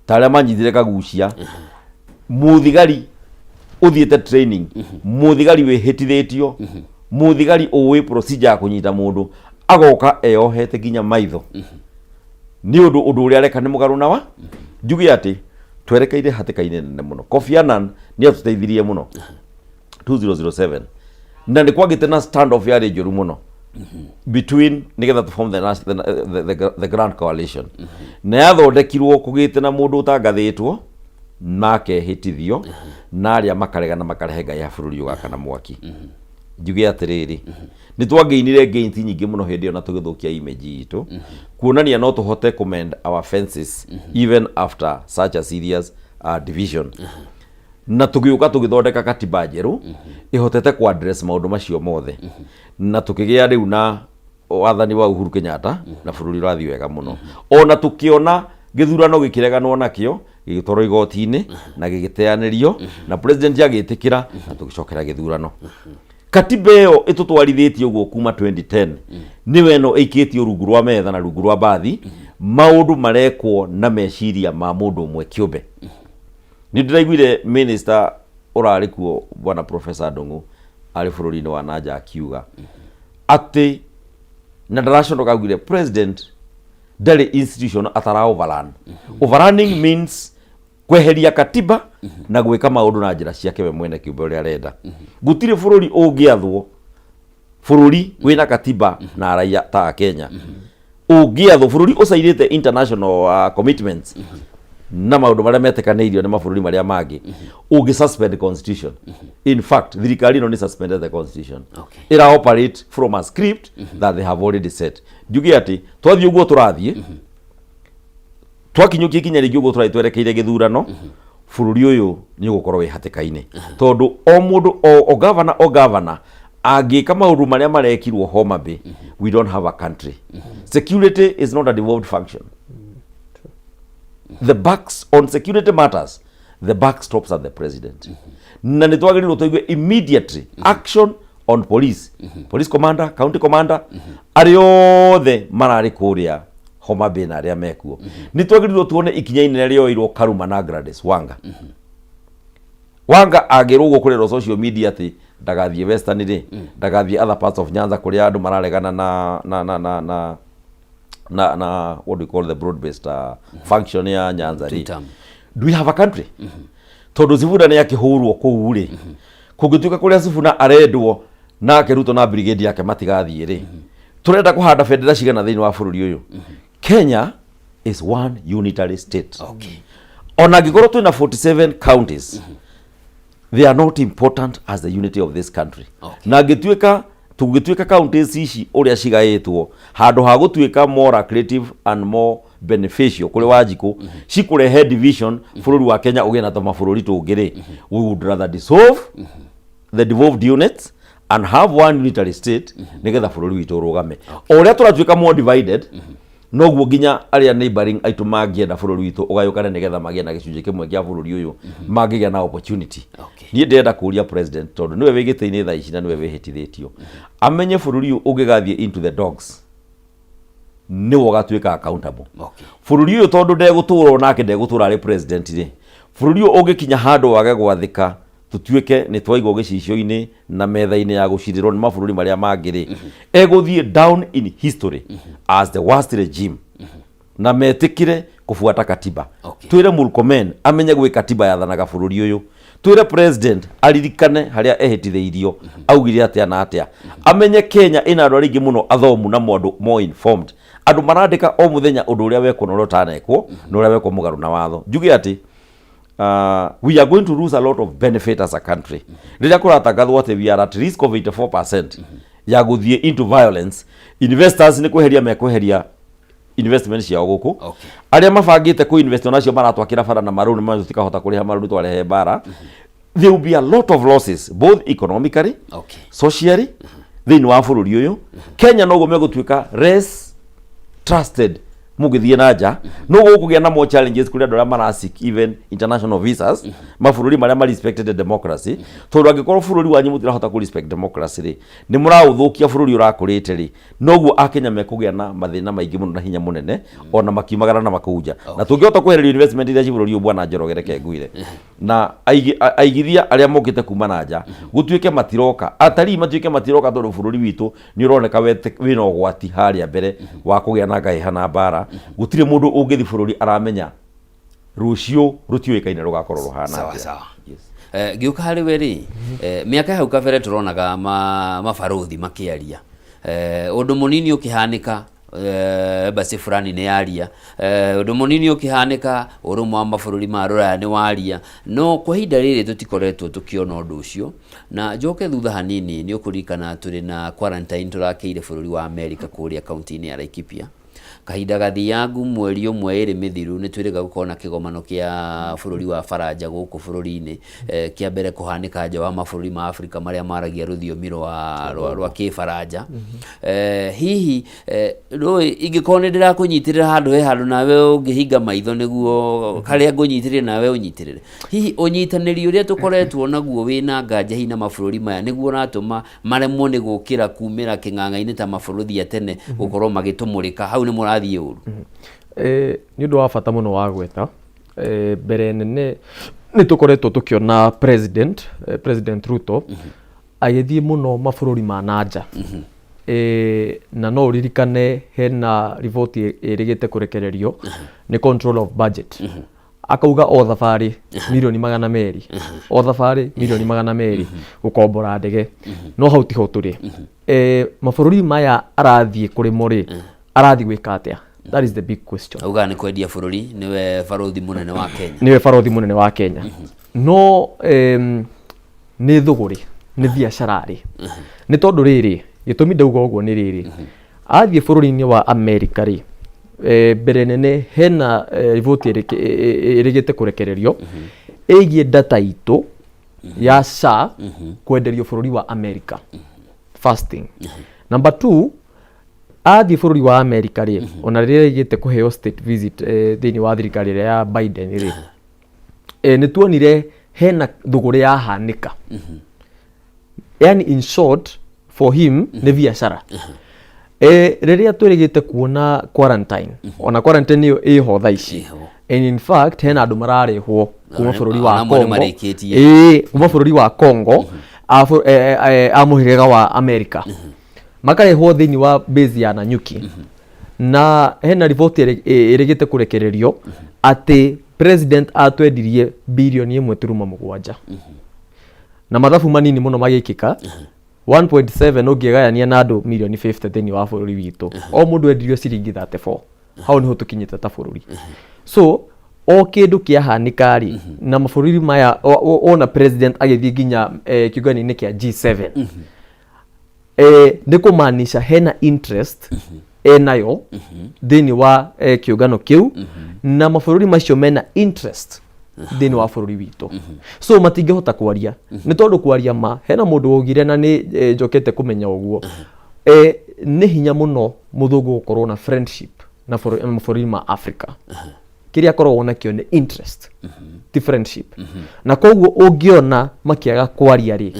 ta arĩa manyitire Kagucia, mũthigari ũthiĩte training, mũthigari wĩhĩtithĩtio, mũthigari ũĩ procedure ya kũnyita mũndũ, agoka eyohete nginya maitho, nĩ ũndũ ũndũ ũrĩa areka nĩ mũgarũ na wa. Njuge atĩ twerekeire hatĩka-inĩ nene mũno. Kofi Annan nĩ atũteithirie mũno 2007, na nĩ kwagĩte na stand off yarĩ njũru mũno between nĩgetha to form the grand coalition, na yathondekirwo kũgĩte na mũndũ ũtangathĩtwo na akehĩtithio na arĩa makaregana, makarehe ngai ya bũrũri ũgakana mwaki. Njuge atĩrĩrĩ, nĩ twangĩinire gains nyingĩ mũno hĩndĩ ĩyo na tũgĩthũkia image itũ, kuonania no tũhote kũmend our fences even after such a serious division, na tũgĩũka tũgĩthondeka katiba njerũ ĩhotete ku address maũndũ macio mothe, na tũkĩgĩa rĩu na wathani wa Uhuru Kenyatta, na bũrũri ũrathiĩ wega mũno. Ona tũkĩona gĩthurano gĩkĩreganwo nakĩo, gĩgĩtwarwo igoti-inĩ na gĩgĩteanĩrio, na president agĩtĩkĩra, na tũgĩcokera gĩthurano. Katiba ĩyo ĩtũtwarithĩtie ũguo kuma 2010 nĩwe ĩno ĩikĩtio rungu rwa metha na rungu rwa mbathi. Maũndũ marekwo na meciria ma mũndũ ũmwe kĩũmbe. Nĩ ndĩraiguire minister ũrarĩ kuo, bwana Professor Ndung'u, arĩ bũrũri-inĩ wa nanja, akiuga atĩ na ndaraconoka, augire president ndarĩ institution atara overrun. Overrunning means kweheria katiba na gwĩka maũndũ na njĩra ciake we mwene kĩũmbe ũrĩa arenda. Gũtirĩ bũrũri ũngĩathwo, bũrũri wĩna katiba na raia ta a Kenya ũngĩathwo, bũrũri ũcairĩte international commitments na maũndũ marĩa metĩkanĩirio nĩ mabũrũri marĩa mangĩ, ũngĩ suspend constitution. In fact, thirikari ĩno nĩ suspended the constitution. Ĩra operate from a script that they have already set. Njuge atĩ twathiĩ ũguo tũrathiĩ, twakinyũkia ikinya rĩngĩ ũguo tũrathiĩ twerekeire gĩthurano, bũrũri ũyũ nĩ ũgũkorwo wĩ hatĩka-inĩ, tondũ o mũndũ o governor angĩka maũndũ marĩa marekirwo Homa Bay, we don't have a country. Security is not a devolved function. The bucks on security matters, the buck stops at the president, na nĩ twagĩrĩirwo tũigue immediately action on police commander, county commander, arĩa othe mararĩ kũrĩa Homa Bay na arĩa mekuo. Nĩ twagĩrĩirwo tuone ikinya inene rĩoirwo Karuma na Gladys Wanga. Wanga angĩrũgwo kũrerwo social media atĩ Ndagathiĩ Western rĩ, ndagathiĩ other parts of Nyanza kũrĩa andũ mararegana na na na na na na na what do you call the broad based function ya Nyanza rĩ. Two-term. Do we have a country? Tondũ Sifuna nĩ akĩhũrwo kũu rĩ, kũngĩtuĩka kũrĩa Sifuna arendwo nake Ruto na brigade yake matigathiĩ rĩ, tũrenda kũhanda bendera cigana thĩinĩ wa bũrũri ũyũ? Kenya is one unitary state. Ona angĩkorwo twĩna 47 counties, they are not important as the unity of this country. Na angĩtuĩka tũngĩtuĩka counties ici ũrĩa cigaĩtwo, handũ ha gũtuĩka more creative and more beneficial kũrĩ Wanjikũ, cikũrehe division, bũrũri wa Kenya ũgĩe na tũmabũrũri tũngĩ rĩ, we would rather dissolve the devolved units and have one unitary state, nĩgetha bũrũri witũ ũrũgame. O ũrĩa tũratuĩka more divided, noguo nginya arĩa neighboring aitũ mangĩenda bũrũri witũ ũgayũkane nĩgetha magĩe na gĩcunjĩ kĩmwe kĩa bũrũri ũyũ, mangĩgĩa na opportunity. Niĩ ndĩrenda kũria president, tondũ nĩwe wĩ gĩtĩ-inĩ thaa ici na nĩwe wĩhĩtithĩtio, amenye bũrũri ũyũ ũngĩgathiĩ into the dogs, nĩwe ũgatuĩka accountable. Bũrũri ũyũ, tondũ ndegũtũra nake, ndegũtũra arĩ president rĩ, bũrũri ũyũ ũngĩkinya handũ wage gwathĩka, tũtuĩke nĩ twaigwo gĩcicio-inĩ na metha-inĩ ya gũcirĩrwo nĩ mabũrũri marĩa mangĩ rĩ, egũthiĩ down in history as the worst regime. Na metĩkĩre kũbuata katiba. Twĩre Murkomen amenye gwĩ katiba yathanaga bũrũri ũyũ. Twĩre president aririkane harĩa ehĩtithĩirio, augire atĩa na atĩa. Amenye Kenya ĩna andũ arĩa aingĩ mũno athomu na andũ more informed, andũ marandĩka o mũthenya ũndũ ũrĩa wekwo na ũrĩa ũtanekwo na ũrĩa wekwo mũgarũ na watho. Njuge atĩ we are going to lose a lot of benefit as a country rĩrĩa kũratangathwo atĩ we are at risk of 84% ya gũthiĩ into violence. Investors nĩ kweheria mekweheria investment ciao gũkũ. Arĩa mabangĩte kũ invest onacio maratwakĩra bara na marũni, macio tikahota kũrĩha marũni twarehe mbara. There will be a lot of losses, both economically, socially, thĩinĩ wa bũrũri ũyũ. Kenya noguo megũtuĩka less trusted mũgĩthiĩ na nja, noguo gũkũgĩa na more challenges kũrĩ andũ arĩa mara seek even international visas, mabũrũri marĩa ma respected democracy, tondũ angĩkorwo bũrũri wanyu mũtirahota kũ respect democracy rĩ, nĩ mũraũthũkia bũrũri ũrakũrĩte rĩ, noguo Akenya mekũgĩa na mathĩna maingĩ mũno na hinya mũnene ona makiumagara na makũnja. Na tũngĩhota kwehereria investment iria ci bũrũri ũyũ, bwana Njoroge, reke ngwĩre na aigithia arĩa mokĩte kuma na nja gũtuĩke matiroka, atarii matuĩke matiroka, tondũ bũrũri witũ nĩ ũroneka wĩna ũgwati harĩa mbere wa kũgĩa na ngahĩha na mbara. Gũtirĩ mũndũ ũngĩthi bũrũri aramenya rũciũ rũtiũĩkaine rũgakorwo rũhana Sawa atĩa. sawa. Ngĩũka harĩ we rĩ, mĩaka hau kabere tũronaga mabarũthi makĩaria, ũndũ mũnini ũkĩhanĩka, embassy fulani nĩ yaria, ũndũ mũnini ũkĩhanĩka, ũrũmwe wa mabũrũri ma rũraya nĩ waria, no kwa ihinda rĩrĩ tũtikoretwo tũkĩona ũndũ ũcio. Na njoke thutha hanini, nĩ ũkũririkana tũrĩ na quarantine tũrakĩire bũrũri wa America kũrĩa kaunti-inĩ ya Laikipia kahinda gathiangu mweri ũmwe ĩrĩ mĩthiru. Nĩ twĩrĩga gũkorwo na kĩgomano kĩa bũrũri wa Faranja gũkũ bũrũri-inĩ, kĩa mbere kũhanĩka nja wa mabũrũri ma Afrika marĩa maragia rũthiomi rwa kĩfaranja. Hihi rũĩ ingĩkorwo nĩ ndĩrakũnyitĩrĩra handũ he handũ nawe ũngĩhinga maitho nĩguo karĩa ngũnyitĩrĩre nawe ũnyitĩrĩre, hihi ũnyitanĩri ũrĩa tũkoretwo naguo wĩna nganja hihi na mabũrũri maya nĩguo ũratũma maremwo nĩ gũkĩra kumĩra kĩng'ang'a-inĩ ta mabũrũri a tene gũkorwo magĩtũmũrĩka hau nĩ mũrathiĩ ũru? Nĩ ũndũ wa bata mũno wa gweta. Mbere nene nĩ tũkoretwo tũkĩona president Ruto agĩthiĩ mũno mabũrũri ma nanja. Na no ũririkane hena riboti ĩrĩgĩte kũrekererio nĩ control of budget, akauga o thabarĩ 200,000,000, o thabarĩ 200,000,000 gũkombora ndege. No hau tiho tũrĩ. Mabũrũri maya arathiĩ kũrĩ mo rĩ, arathiĩ gwĩka atĩa? That is the big question. Augaga nĩ kwendia bũrũri, nĩwe barũthi mũnene wa Kenya. Nĩwe barothi mũnene wa Kenya, no nĩ thũgũrĩ, nĩ biacara rĩ, nĩ tondũ rĩrĩ gĩtũmi ndauga ũguo nĩ rĩrĩ, athiĩ bũrũri-inĩ wa America rĩ, mbere nene hena riboti ĩrĩgĩte kũrekererio ĩgiĩ data itũ ya SHA kwenderio bũrũri wa America, first thing. Number two, athiĩ bũrũri wa America rĩ, ona rĩrĩa ĩgĩte kũheo state visit thĩinĩ wa thirikari ĩrĩa ya Biden rĩ, nĩ tuonire hena thũgũrĩ yahanĩka. Yani in short, for him nĩ biacara. Rĩrĩa twĩrĩgĩte kuona quarantine, ona quarantine ĩyo ĩho thaa ici, and in fact hena andũ mararehwo kuma bũrũri wa Ona amwe nĩ Congo. marĩkĩtie. Ĩĩ, kuma bũrũri wa Congo. a mũhĩrĩga wa America makarehwo thĩinĩ wa base ya Nanyuki. Na hena riboti ĩrĩgĩte kũrekererio atĩ president atwendirie 1.7 birioni na mathabu manini mũno magĩkĩka 1.7 ũngĩgayania na andũ mirioni 50 thĩinĩ wa bũrũri witũ, o mũndũ endirio ciringi 34. Hau nĩho tũkinyĩte ta bũrũri. So o kĩndũ kĩahanĩka rĩ, na mabũrũri maya ona president agĩthiĩ nginya kĩũngano-inĩ kĩa G7, nĩ kũmaanisha hena interest enayo thĩinĩ wa kĩũngano kĩu, na mabũrũri macio mena interest thĩinĩ wa bũrũri witũ, so matingĩhota kwaria nĩ tondũ kwaria ma hena mũndũ waugire na nĩ njokete kũmenya ũguo, nĩ hinya mũno mũthũngũ gũkorwo na friendship na mabũrũri ma Africa. Kĩrĩa akoragwo nakĩo nĩ interest, ti friendship. Na koguo ũngĩona makĩaga kwaria rĩ,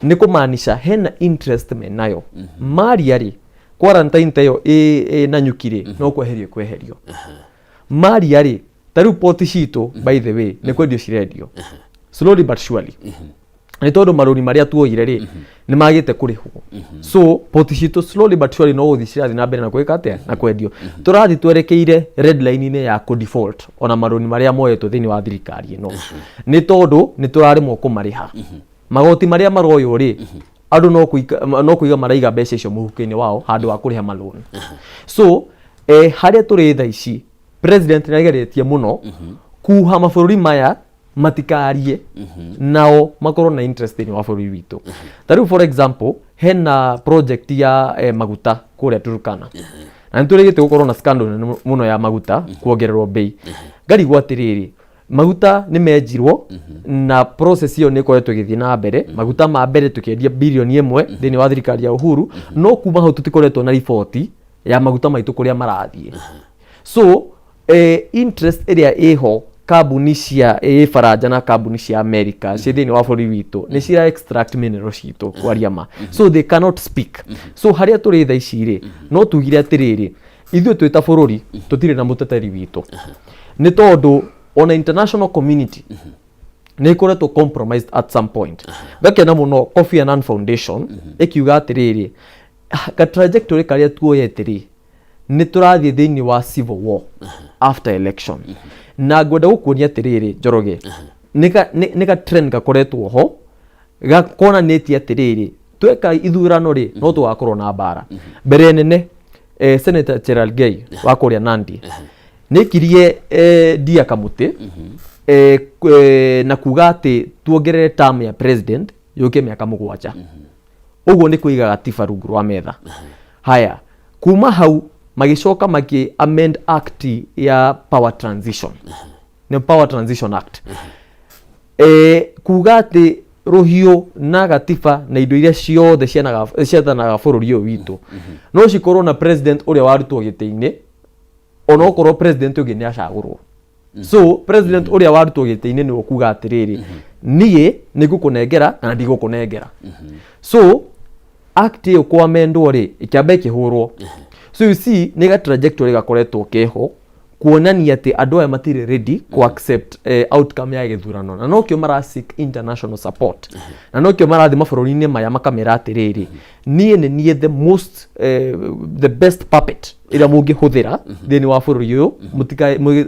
nĩ kũmaanisha hena interest menayo. Maria rĩ, quarantine ta ĩyo ĩ Nanyuki rĩ, no kweherio kweherio. Maria rĩ, ta rĩu poti citũ, by the way, nĩ kwendio cirendio slowly but surely, nĩ tondũ marũni marĩa tuoire rĩ nĩ magĩte kũrĩhwo. So poti citũ slowly but surely no gũthiĩ cirathiĩ na mbere na gwĩka atĩa, na kwendio. Tũrathiĩ twerekeire red line-inĩ ya kũ default ona marũni marĩa moetwo thĩinĩ wa thirikari ĩno, nĩ tondũ nĩ tũraremwo kũmarĩha. Magoti marĩa maroywo rĩ, andũ no kũiga maraiga mbeca icio mũhuko-inĩ wao handũ wa kũrĩha maloni. So harĩa tũrĩ thaa ici, president nĩ ageretie mũno kuha mabũrũri maya matikarie nao makorwo na interest thĩinĩ wa bũrũri witũ. Ta rĩu, for example, hena project ya maguta kũrĩa Turkana, na nĩ tũrĩgĩte gũkorwo na scandal nene mũno ya maguta kuongererwo bei. Ngarigwo atĩrĩrĩ, maguta nĩ menjirwo na process ĩyo nĩ ĩkoretwo ĩgĩthiĩ na mbere. Maguta ma mbere tũkĩendia 1 birioni thĩinĩ wa thirikari ya Uhuru, no kuma hau tũtikoretwo na riboti ya maguta maitũ kũrĩa marathiĩ. So interest ĩrĩa ĩho, kambuni cia baranja na kambuni cia America ciĩ thĩinĩ wa bũrũri witũ nĩ cira extract mineral citũ, kwaria ma, so they cannot speak. So harĩa tũrĩ thaa ici rĩ, no tugire atĩrĩrĩ, ithuĩ twĩ ta bũrũri tũtirĩ na mũteteri witũ, nĩ tondũ ona international community nĩ ĩkoretwo compromised at some point. Ngakena mũno Kofi Annan Foundation ĩkiuga atĩrĩrĩ, ka trajectory karĩa tuoyete rĩ, nĩ tũrathiĩ thĩinĩ wa civil war after election. Na ngwenda gũkuonia atĩrĩrĩ, Njoroge, nĩ ka trend gakoretwo ho gakonanĩtie atĩrĩrĩ, tweka ithurano rĩ, no tũgakorwo na mbara. Mbere nene, Senator Cherargei wa kũrĩa Nandi nĩ ikirie ndia kamũtĩ na kuga atĩ tuongerere term ya president yũke mĩaka 7. Ũguo nĩ kũiga gatiba rungu rwa metha. Haya, kuma hau magĩcoka makĩ amend act ya power transition, nĩ Power Transition Act, kuga atĩ rũhiũ na gatiba na indo iria ciothe ciathanaga bũrũri ũyũ witũ no cikorwo na president ũrĩa warutwo gĩtĩ-inĩ, onokorwo president ũngĩ nĩ acagũrwo. So president ũrĩa warutwo gĩtĩ-inĩ nĩwe kuga atĩrĩrĩ, niĩ nĩ ngũkũnengera kana ndigũkũnengera. So act ĩyo kwamendwo rĩ, ĩkĩamba ĩkĩhũrwo. So you see, nĩ ga trajectory gakoretwo keho kuonania atĩ andũ aya matirĩ ready ku accept outcome ya gĩthurano, na nokĩo mara seek international support, na nokĩo marathiĩ mabũrũri-inĩ maya makamera atĩrĩrĩ, niĩ nĩ niĩ the most the best puppet ĩrĩa mũngĩhũthĩra thĩinĩ wa bũrũri ũyũ.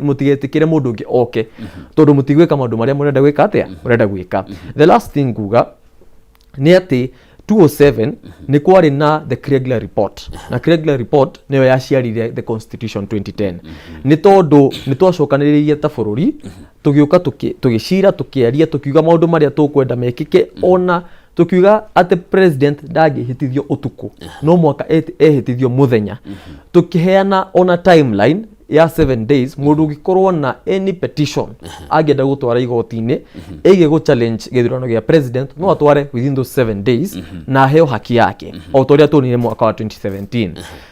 Mũtigetĩkĩre mũndũ ũngĩ oke, tondũ mũtigwĩka maũndũ marĩa mũrenda gwĩka. Atĩa mũrenda gwĩka? The last thing nguga nĩ atĩ 207 nĩ kwarĩ na the Kriegler Report, na Kriegler Report nĩyo yaciarire the Constitution 2010, nĩ tondũ nĩ twacokanĩrĩirie ta bũrũri, tũgĩũka tũgĩcira, tũkĩaria, tũkiuga maũndũ marĩa tũkwenda mekĩke, ona tũkiuga atĩ president ndangĩhĩtithio ũtukũ, no mwaka ehĩtithio mũthenya. Tũkĩheana ona timeline ya 7 days mũndũ ũngĩkorwo na any petition angĩenda gũtwara igoti-inĩ ĩgiĩ gũ challenge gĩthurano gĩa president, no atware within those 7 days na aheo haki yake, o ta ũrĩa tuonire mwaka wa 2017.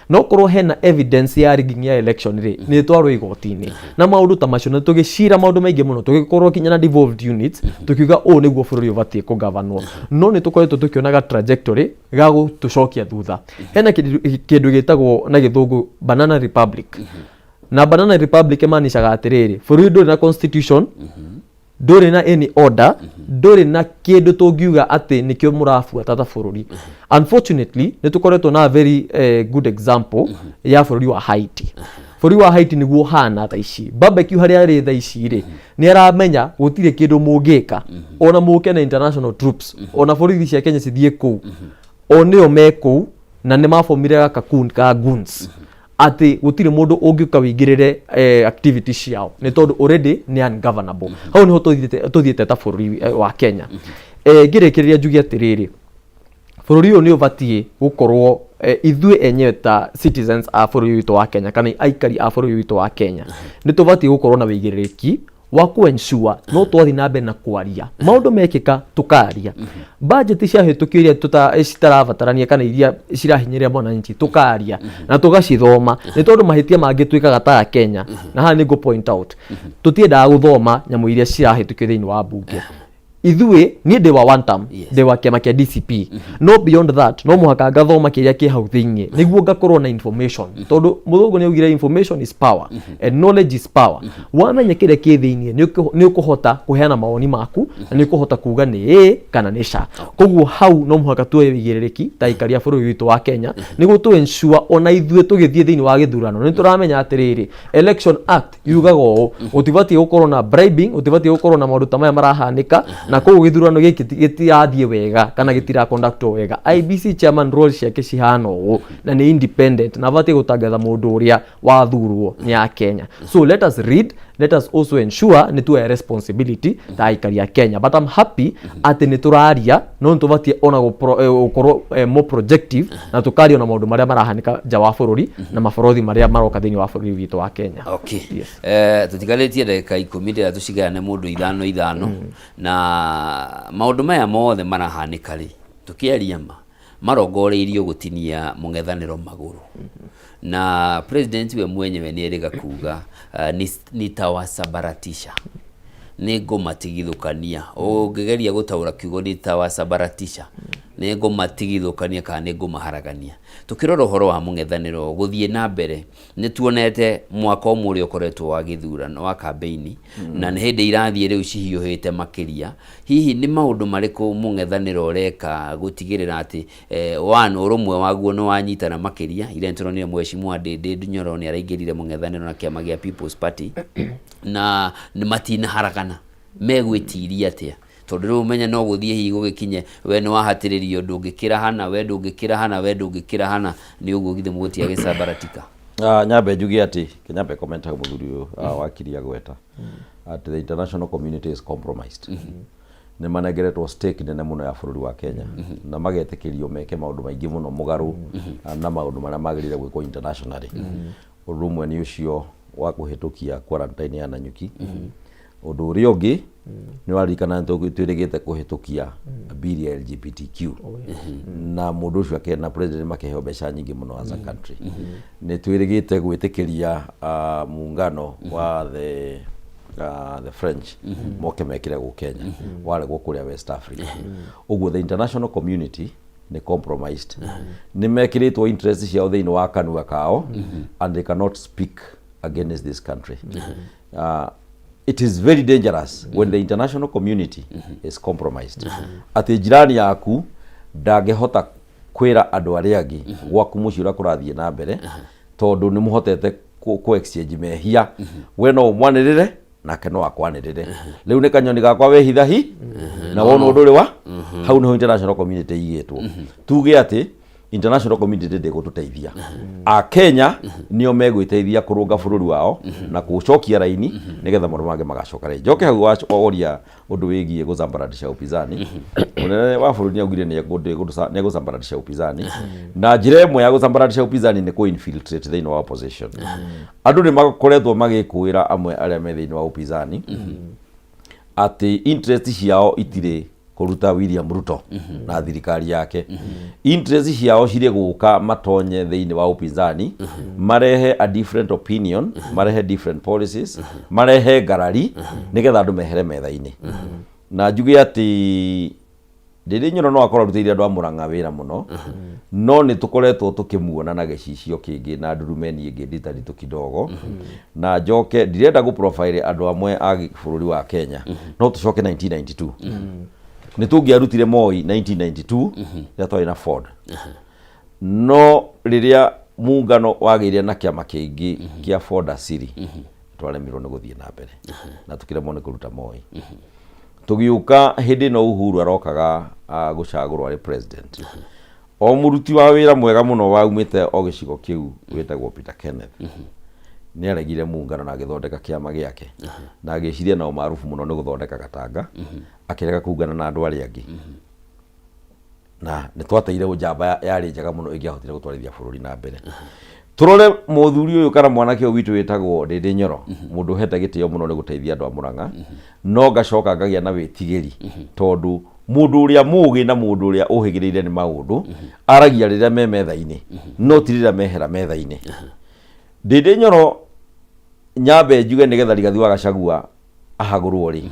No korwo hena evidence ya rigging ya election rĩ, nĩ ĩtwarwo igoti-inĩ na maũndũ ta macio. Na tũgĩcira maũndũ maingĩ mũno, tũgĩkorwo kinya na devolved units, tũkiuga ũũ nĩguo bũrũri ũbatiĩ kũgavanwo. No nĩ tũkoretwo tũkĩonaga trajectory ga gũtũcokia thutha. Hena kĩndũ gĩtagwo na gĩthũngũ banana republic, na banana republic ĩmaanishaga atĩrĩrĩ, bũrũri ndũrĩ na constitution. Ndũrĩ na any order, ndũrĩ na kĩndũ tũngiuga atĩ nĩkĩo mũrabuata ta bũrũri. Unfortunately, nĩ tũkoretwo na very good example ya bũrũri wa Haiti. Bũrũri wa Haiti nĩguo ũhana thaa ici. Barbecue harĩa arĩ thaa ici rĩ, nĩ aramenya gũtirĩ kĩndũ mũngĩka, ona mũke na international troops, ona borithi cia Kenya cithiĩ kũu, o nĩo me kũu, na nĩ mabomire gaka kundi ka goons atĩ gũtirĩ mũndũ ũngĩũka wĩingĩrĩre activity ciao, nĩ tondũ already nĩ ungovernable. Hau nĩho tũthiĩte ta bũrũri wa Kenya. Ngĩrĩkĩrĩria njuge atĩrĩrĩ, bũrũri ũyũ nĩ ũbatiĩ gũkorwo ithuĩ enyewe ta citizens a bũrũri witũ wa Kenya kana aikari a bũrũri witũ wa Kenya, nĩ tũbatiĩ gũkorwo na wĩigĩrĩrĩki wa ku ensure no twathiĩ na mbere na kwaria maũndũ mekĩka, tũkaria budget ciahĩtũkio iria citarabatarania kana iria cirahinyĩrĩria mwananchi, tũkaria na tũgacithoma, nĩ tondũ mahĩtia mangĩ twĩkaga ta Kenya, na haha nĩ ngũ point out, tũtiendaga gũthoma nyamũ iria cirahĩtũkio thĩinĩ wa mbunge. Ithuĩ, niĩ ndĩ wa one term, ndĩ wa kĩama kĩa DCP, no beyond that no mũhaka ngathoma kĩrĩa kĩ hau thĩinĩ nĩguo ngakorwo na information, tondũ mũthũngũ nĩ augire information is power and knowledge is power. Wamenya kĩrĩa kĩ thĩinĩ, nĩ ũkũhota kũheana mawoni maku na nĩ ũkũhota kuga nĩ ĩ kana nĩ ca. Koguo hau no mũhaka tuoye wĩigĩrĩrĩki ta aikari a bũrũri witũ wa Kenya nĩguo tũ ensure ona ithuĩ tũgĩthiĩ thĩinĩ wa gĩthurano nĩ tũramenya atĩrĩrĩ, Election Act yugaga ũũ, gũtibatiĩ gũkorwo na bribing, gũtibatiĩ gũkorwo na maũndũ ta maya marahanĩka, na koguo gĩthurano gĩkĩ gĩtirathiĩ wega kana gĩtira conduct wega. IEBC chairman role ciake cihana ũũ na nĩ independent na abatiĩ gũtangatha mũndũ ũrĩa wathurwo nĩ a Kenya. So let us read, let us also ensure nĩ tuoya responsibility ta aikari a Kenya. But I'm happy atĩ nĩ tũraria, no nĩ tũbatiĩ ona gũkorwo more projective na tũkaria ona maũndũ marĩa marahanĩka nja wa bũrũri na mabũrũri marĩa maroka thĩinĩ wa bũrũri witũ wa Kenya. Okay. Tũtigarĩtie ndagĩka 10, ndĩra tũcigayane mũndũ ithano ithano. Na maũndũ maya mothe marahanĩka rĩ, tũkĩaria ma marongoreirio gũtinia mũng'ethanĩro magũrũ, na president we mwenyewe nĩ erĩga kuga nitawasambaratisha, nĩ ngũmatigithũkania. Ũngĩgeria gũtaũra kiugo nitawasambaratisha, nĩ ngũmatigithũkania kana nĩ ngũmaharagania. Tũkĩrora ũhoro wa mũng'ethanĩro gũthiĩ na mbere, nĩ tuonete mwaka ũmwe ũrĩa ũkoretwo wa gĩthurano wa kambĩini, na nĩ hĩndĩ irathiĩ rĩu cihiũhĩte makĩria. Hihi nĩ maũndũ marĩkũ mũng'ethanĩro ũreka gũtigĩrĩra atĩ one, ũrũmwe waguo nĩ wanyitana makĩria? Iria nĩtũronire Mheshimiwa Ndindi Nyoro nĩ araingĩrire mũng'ethanĩro na kĩama gĩa People's Party na nĩ matinaharagana, megwĩtiria atĩa? Tondũ rĩu ũmenye no gũthiĩ hihi gũgĩkinye we nĩ wahatĩrĩrio, ndũngĩkĩra hana, we ndũngĩkĩra hana, we ndũngĩkĩra hana, nĩ ũguo githĩ mũgũtiga gĩcambaratika? Nyambe njuge atĩ nyambe comment hau mũthuri ũyũ wakiri agweta atĩ the international community is compromised. Nĩ manengeretwo stake nene mũno ya bũrũri wa Kenya na magetĩkĩrio meke maũndũ maingĩ mũno mũgarũ na maũndũ marĩa magĩrĩire gwĩkwo internationally. Ũndũ ũmwe nĩ ũcio wa kũhĩtũkia quarantine ya Nanyuki. Ũndũ ũrĩa ũngĩ nĩ waririkana nĩ twĩrĩgĩte kũhĩtũkia bill ya LGBTQ na mũndũ ũcio akena president makĩheo mbeca nyingĩ mũno as a country. Nĩ twĩrĩgĩte gwĩtĩkĩria muungano wa the French moke mekĩre gũ Kenya, waregwo kũrĩa West Africa. Ũguo the international community nĩ compromised, nĩ mekĩrĩtwo interest ciao thĩinĩ wa kanua kao and they cannot speak against this country. It is very dangerous when the international community is compromised, atĩ jirani yaku ndangĩhota kwĩra andũ arĩa angĩ gwaku mũciĩ ũrĩa kũrathiĩ na mbere, tondũ nĩ mũhotete kũ exchange mehia. We no ũmwanĩrĩre nake no akwanĩrĩre, rĩu nĩ kanyoni gakwa wehithahi na wona ũndũ ũrĩ wa hau. Nĩho international community igĩtwo. Tuge atĩ international community ndĩgũtũteithia, akenya nĩo megwĩteithia kũrũnga bũrũri wao na kũũcokia raini nĩgetha maũndũ mangĩ magacoka raini. Njoke hau woria ũndũ wĩgiĩ gũcambaratisha upinzani. Mũnene wa bũrũri nĩaugire nĩegũcambaratisha upinzani, na njĩra ĩmwe ya gũcambaratisha upinzani nĩ kũ-infiltrate thĩinĩ wa opposition. Andũ nĩ makoretwo magĩkũĩra amwe arĩa me thĩinĩ wa upinzani atĩ interest ciao itirĩ kũruta William Ruto na thirikari yake, interest ciao cirĩ gũka matonye thĩinĩ wa upinzani, marehe a different opinion, marehe different policies, marehe ngarari nĩgetha andũ mehere metha-inĩ. Na njuge atĩ Ndĩndĩ Nyoro no akorwo arutĩire andũ a Mũrang'a wĩra mũno, no nĩ tũkoretwo tũkĩmuona na gĩcicio kĩngĩ na ndurumeni ĩngĩ nditaritũ kidogo. Na njoke ndirenda gũ profile andũ amwe a bũrũri wa Kenya, no tũcoke 1992. Nĩ tũngĩarutire Moi 1992 rĩrĩa twarĩ na Ford. No rĩrĩa muungano wagĩire na kĩama kĩngĩ kĩa Ford Asili, twaremirwo nĩ gũthiĩ na mbere na tũkĩremwo nĩ kũruta Moi. Tũgĩũka hĩndĩ ĩno Uhuru arokaga gũcagũrwo arĩ president. O mũruti wa wĩra mwega mũno waumĩte o gĩcigo kĩu wĩtagwo Peter Kenneth nĩ aregire muungano na agĩthondeka kĩama gĩake na agĩciria na ũmarubu mũno nĩ gũthondeka Gatanga, akĩrega kũungana na andũ arĩa angĩ. Na nĩ twateire njamba yarĩ njega mũno ĩngĩahotire gũtwarithia bũrũri na mbere. Tũrore mũthuri ũyũ kana mwanake ũyũ witũ wĩtagwo Ndĩndĩ Nyoro, mũndũ ũhete gĩtĩo mũno nĩ gũteithia andũ a Mũrang'a, no ngacoka ngagĩa na wĩtigĩri tondũ mũndũ ũrĩa mũgĩ na mũndũ ũrĩa ũhĩgĩrĩire nĩ maũndũ aragia rĩrĩa me metha-inĩ, no ti rĩrĩa mehera metha-inĩ. Ndĩndĩ Nyoro nyambe njuge nĩgetha Rigathi wa Gachagua ahagũrwo rĩ,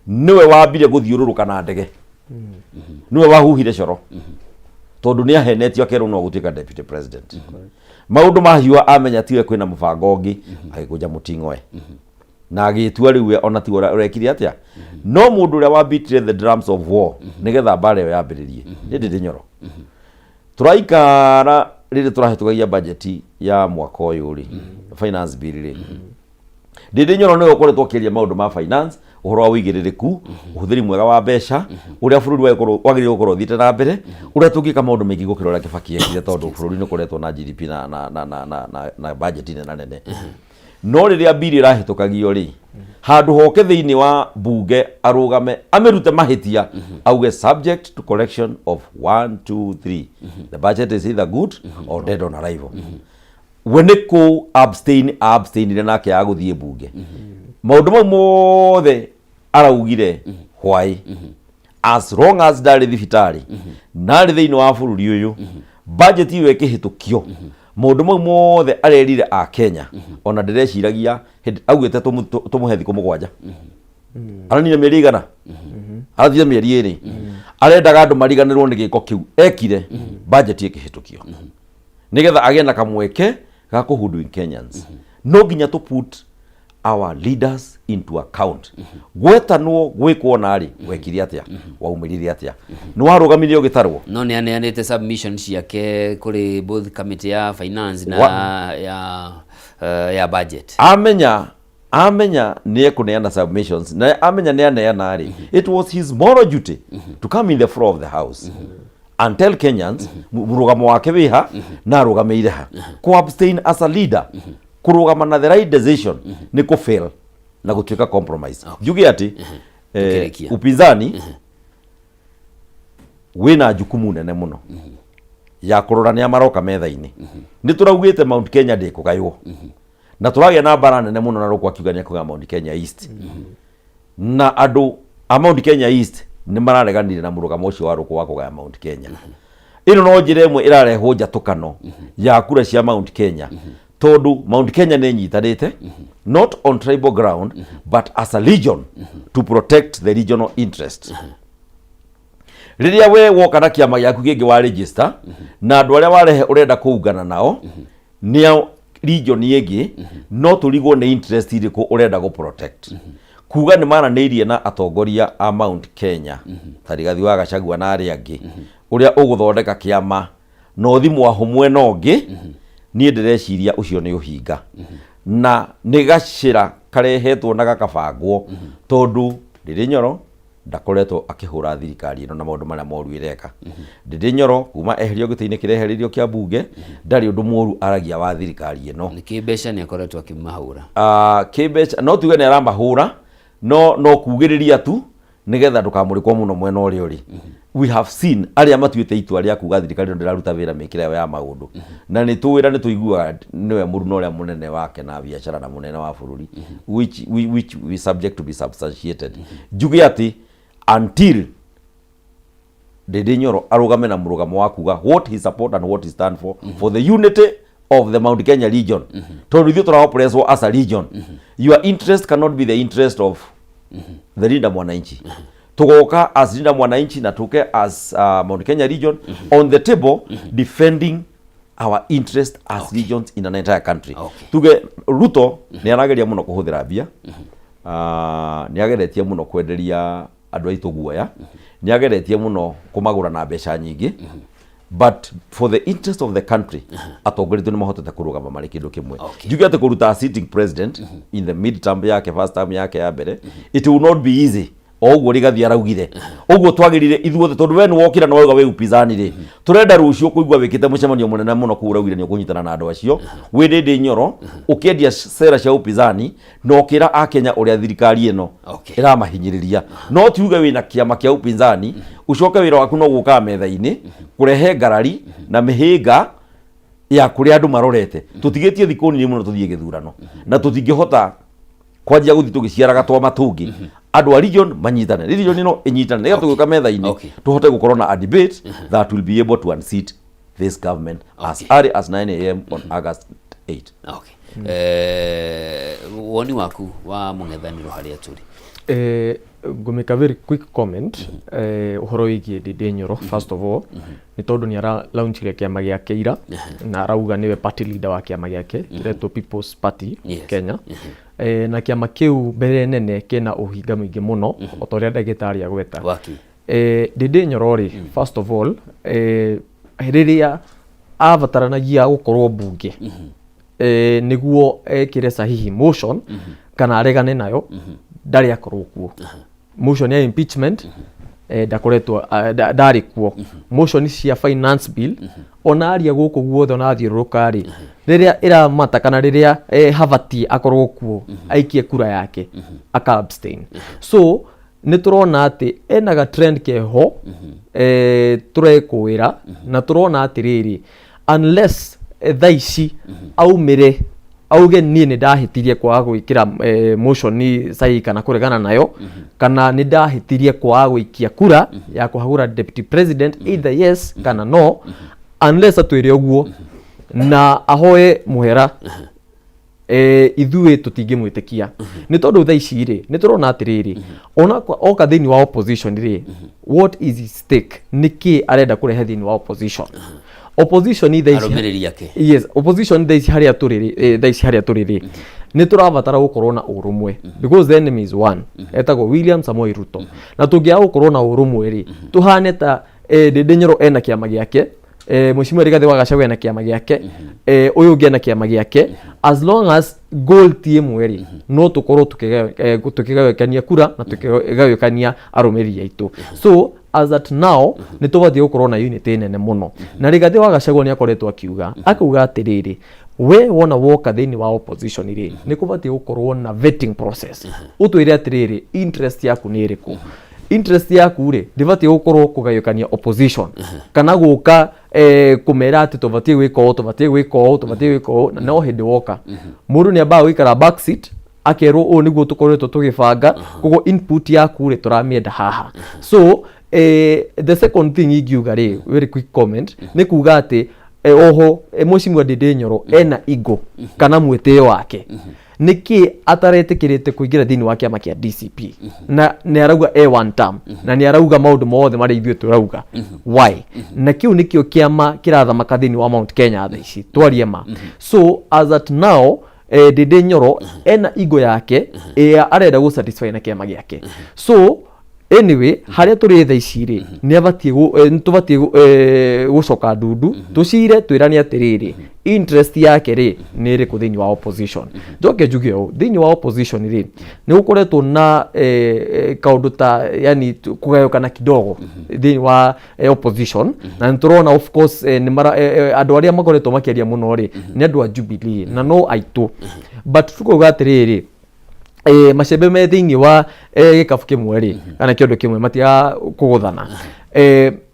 nĩwe wambire gũthiũrũrũka na ndege, nĩwe wahuhire coro, tondũ nĩ ahenetio akerwo no gũtuĩka deputy president. Maũndũ mahiũha amenya tiwe kwĩna mũbango ũngĩ, agĩkũnja mũting'oe na agĩtua rĩu we ona tiwe ũrekire atĩa. No mũndũ ũrĩa wambitire the drums of war nĩgetha mbara ĩyo yambĩrĩrie nĩ Ndĩndĩ Nyoro. Tũraikara rĩrĩ tũrahĩtũkagia bajeti ya mwaka ũyũ rĩ, finance bill rĩ, Ndĩndĩ Nyoro nĩwe ũkoretwo akĩaria maũndũ ma finance, ũhoro wa ũigĩrĩrĩku, ũhũthĩri mwega wa mbeca, ũrĩa bũrũri wagĩrĩirwo gũkorwo ũthiĩte na mbere, ũrĩa tũngĩka maũndũ maingĩ gũkĩra ũrĩa Kibaki ekire, tondũ bũrũri nĩ ũkoretwo na GDP na budget nene nene. No rĩrĩa mbiri ĩrahĩtũkagio rĩ, handũ hoke thĩinĩ wa bunge arũgame amĩrute mahĩtia, auge subject to correction of 1 2 3, the budget is either good or dead on arrival. We nĩ kũ abstain abstainire nake ya gũthiĩ bunge. Maũndũ mau mothe araugire why as long as ndarĩ thibitarĩ narĩ thĩinĩ wa bũrũri ũyũ, budget ĩyo ĩkĩhĩtũkio, maũndũ mau mothe arerire a Kenya ona ndĩreciragia hĩndĩ augĩte tũmũhe thikũ 7, aranire mĩeri igana, arathire mĩeri 2, arendaga andũ mariganĩrwo nĩ gĩko kĩu ekire budget ĩkĩhĩtũkio nĩgetha agĩe na kamweke ga kũhoodwink Kenyans. No nginya to put our leaders into account. Gwetanwo gwĩkwo narĩ, wekire atĩa, waumĩrire atĩa, nĩ warũgamire ũgĩtarwo? No nĩ aneanĩte submission ciake kũrĩ both committee ya finance na ya budget. Amenya nĩ ekũneana submissions na amenya nĩ aneana rĩ, it was his moral duty to come in the floor of the house and tell Kenyans mũrũgamo wake wĩha na arũgamĩire ha. Ku abstain as a leader, kũrũgama na the right decision, nĩ kũ fail na gũtuĩka compromise. Njuge atĩ Tũkĩrĩkia. Upinzani wĩna jukumu nene mũno ya kũrora nĩa maroka metha-inĩ. Nĩ tũraugĩte Mount Kenya ndĩkũgaywo na tũragĩa na mbara nene mũno na rũkũ akiuga nĩ ekũgaya Mount Kenya East, na andũ a Mount Kenya East nĩ marareganire na mũrũgamo ũcio wa rũkũ wa kũgaya Mount Kenya. Ĩno no njĩra ĩmwe ĩrarehwo njatũkano ya kura cia Mount Kenya, tondũ Mount Kenya nĩ ĩnyitanĩte not on tribal ground but as a region to protect the regional interest. Rĩrĩa we woka na kĩama gĩaku kĩngĩ wa register na andũ arĩa warehe ũrenda kũungana nao nĩ a region ĩngĩ, no tũrigwo nĩ interest irĩkũ ũrenda gũ protect. Kuga nĩ maranĩirie na atongoria a Mount Kenya ta Rigathi wa Gachagua na arĩa angĩ ũrĩa ũgũthondeka kĩama na ũthi mwahũ mwena ũngĩ, niĩ ndĩreciria ũcio nĩ ũhinga na nĩ gacĩra karehetwo na gakabangwo, tondũ Ndĩndĩ Nyoro ndakoretwo akĩhũra thirikari ĩno na maũndũ marĩa moru ĩreka. Ndĩndĩ Nyoro kuma eherio gĩtĩ-inĩ kĩrĩa ehereirio kĩa mbunge ndarĩ ũndũ mũru aragia wa thirikari ĩno. Nĩ kĩmbeca nĩ akoretwo akĩmahũra? Kĩmbeca no tuge nĩ aramahũra, no kugĩrĩria tu nĩgetha ndũkamũrĩkwo mũno mwena ũrĩa ũrĩ. We have seen arĩa matuĩte itua rĩa kuga thirikari ĩno ndĩraruta wĩra mĩkĩre yao ya maũndũ, na nĩ tũĩ na nĩ tũiguaga nĩwe mũruna ũrĩa mũnene wake na biacara na mũnene wa bũrũri, which we subject to be substantiated. Njuge atĩ until Ndĩndĩ Nyoro arũgame na mũrũgamo wa kuga what he support and what he stand for the unity of the Mount Kenya region, tondũ ithuĩ tũraoppresswo as a region, your interest cannot be the interest of the leader mwananchi. Tugoka as Linda Mwananchi na tuke as Mount Kenya region on the table defending our interest as regions in an entire country. Tuge Ruto nĩ arageria mũno kũhũthĩra mbia. Nĩ ageretie mũno kwenderia andũ aitũ guoya, nĩ ageretie mũno kũmagũra na mbeca nyingĩ, but for the interest of the country, atongoria nĩ mahotete kũrũgama marĩ kĩndũ kĩmwe. Njuge atĩ kũruta a sitting president in the mid term yake, first term yake ya mbere, it will not be easy. O ũguo Rigathi araugire ũguo, twagĩrire ithuothe, tondũ we nĩ wokĩra na wauga wĩ upinzani rĩ, tũrenda rũciũ kũigua wĩkĩte mũcemanio mũnene mũno kũu ũraugire nĩ ũkũnyitana na andũ acio wĩ Ndĩndĩ Nyoro, ũkĩendia cera cia upinzani na ũkĩra akenya ũrĩa thirikari ĩno ĩramahinyĩrĩria. No tiuge wĩna kĩama kĩa upinzani, ũcoke wĩra waku no gũkaga metha-inĩ kũrehe ngarari na mĩhĩnga ya kũrĩa andũ marorete. Tũtigĩtie thikũ nini mũno tũthiĩ gĩthurano na tũtingĩhota kwanjia gũthiĩ tũgĩciaraga twama tũngĩ. Andũ a region manyitane, region ĩno ĩnyitane, nĩgetha tũgĩũka metha-inĩ tũhote gũkorwo na a debate that will be able to unseat this government as early as 9 a.m. on August 8. Okay. Woni waku wa mũng'ethanĩro harĩa tũrĩ? Ngũmĩka very quick comment ũhoro wĩgiĩ Ndindi Nyoro. First of all, nĩ tondũ nĩ ara launchire kĩama gĩake ira na arauga nĩwe party leader wa kĩama gĩake kĩretwo People's Party Kenya. Na kĩama kĩu mbere nene kĩna ũhinga mũingĩ mũno o ta ũrĩa ndagĩtarĩ agweta. Waki. Ndindi Nyoro rĩ, first of all, rĩrĩa abataranagia gũkorwo mbunge nĩguo ekĩre sahihi motion kana aregane nayo, ndarĩ akorwo kuo. Motion ya impeachment, ndakoretwo ndarĩ kuo. Motion cia finance bill, ona aria gũkũ guothe, ona athiũrũrũka rĩ, rĩrĩa ĩramata kana rĩrĩa habatiĩ akorwo kuo aikie kura yake, aka abstain. So nĩ tũrona atĩ ena ga trend keho tũrekũĩra na tũrona atĩrĩrĩ, unless thaa ici aumĩre auge niĩ nĩ ndahĩtirie kwaga gwĩkĩra motion sahihi kana kũregana nayo, kana nĩ ndahĩtirie kwaga gũikia kura ya kũhagũra deputy president, either yes kana no, unless atwĩre ũguo na ahoe mũhera, ithuĩ tũtingĩmwĩtĩkia, nĩ tondũ thaa ici rĩ, nĩ tũrona atĩrĩrĩ, ona oka thĩinĩ wa opposition rĩ, what is his stake? Nĩ kĩ arenda kũrehe thĩinĩ wa opposition? Opposition thaa ici Arũmĩrĩri ake. Yes, opposition thaa ici harĩa tũrĩ rĩ, thaa ici harĩa tũrĩ rĩ, nĩ tũrabatara gũkorwo na ũrũmwe because the enemy is one, etagwo William Samoei Ruto. Na tũngĩaga gũkorwo na ũrũmwe rĩ, tũhane ta Ndindi Nyoro ena kĩama gĩake, Mheshimiwa Rigathĩ wa Gachagua ena kĩama gĩake, ũyũ ũngĩ ena kĩama gĩake, as long as goal ti ĩmwe rĩ, no tũkorwo tũkĩgayũkania kura na tũkĩgayũkania arũmĩrĩri aitũ. So as at now nĩ tũbatiĩ gũkorwo na unity nene mũno. Na Rigathĩ wa Gachagua nĩ akoretwo akiuga, akauga atĩrĩrĩ, we wona woka thĩinĩ wa opposition rĩ, nĩ kũbatiĩ gũkorwo na vetting process, ũtwĩre atĩrĩrĩ, interest yaku nĩ ĩrĩkũ? Interest yaku rĩ, ndĩbatiĩ gũkorwo kũgayũkania opposition kana gũka kũmera atĩ tũbatiĩ gwĩka ũũ, tũbatiĩ gwĩka ũũ, tũbatiĩ gwĩka ũũ. Na no hĩndĩ woka, mũndũ nĩ ambaga gũikara back seat, akerwo ũũ nĩguo tũkoretwo tũgĩbanga, koguo input yaku rĩ, tũramĩenda haha. So the second thing ingiuga rĩ, very quick comment, nĩ kuga atĩ oho Mheshimiwa Ndindi Nyoro ena ego kana mwĩtĩo wake. Nĩkĩ ataretĩkĩrĩte kũingĩra thĩinĩ wa kĩama kĩa DCP? Na nĩ arauga e one term na nĩ arauga maũndũ mothe marĩa ithuĩ tũrauga. Why? Na kĩu nĩkĩo kĩama kĩrathamaka thĩinĩ wa Mount Kenya thaa ici, twarie ma. So as at now, Ndindi Nyoro ena ego yake ĩrĩa arenda gũ satisfy na kĩama gĩake. So anyway, harĩa tũrĩ thaa ici rĩ, nĩ abatiĩ nĩ tũbatiĩ gũcoka ndundu tũcire twĩrane atĩrĩrĩ, interest yake rĩ, nĩ ĩrĩkũ thĩinĩ wa opposition? Njoke njuge ũũ, thĩinĩ wa opposition rĩ, nĩ gũkoretwo na kaũndũ ta yani kũgayũkana kidogo thĩinĩ wa opposition. Na nĩ tũrona, of course, nĩ mara andũ arĩa makoretwo makĩaria mũno rĩ, nĩ andũ a Jubilee na no aitũ, but tukauga atĩrĩrĩ, macembe me thĩinĩ wa gĩkabu kĩmwe rĩ, kana kĩondo kĩmwe, matiga kũgũthana.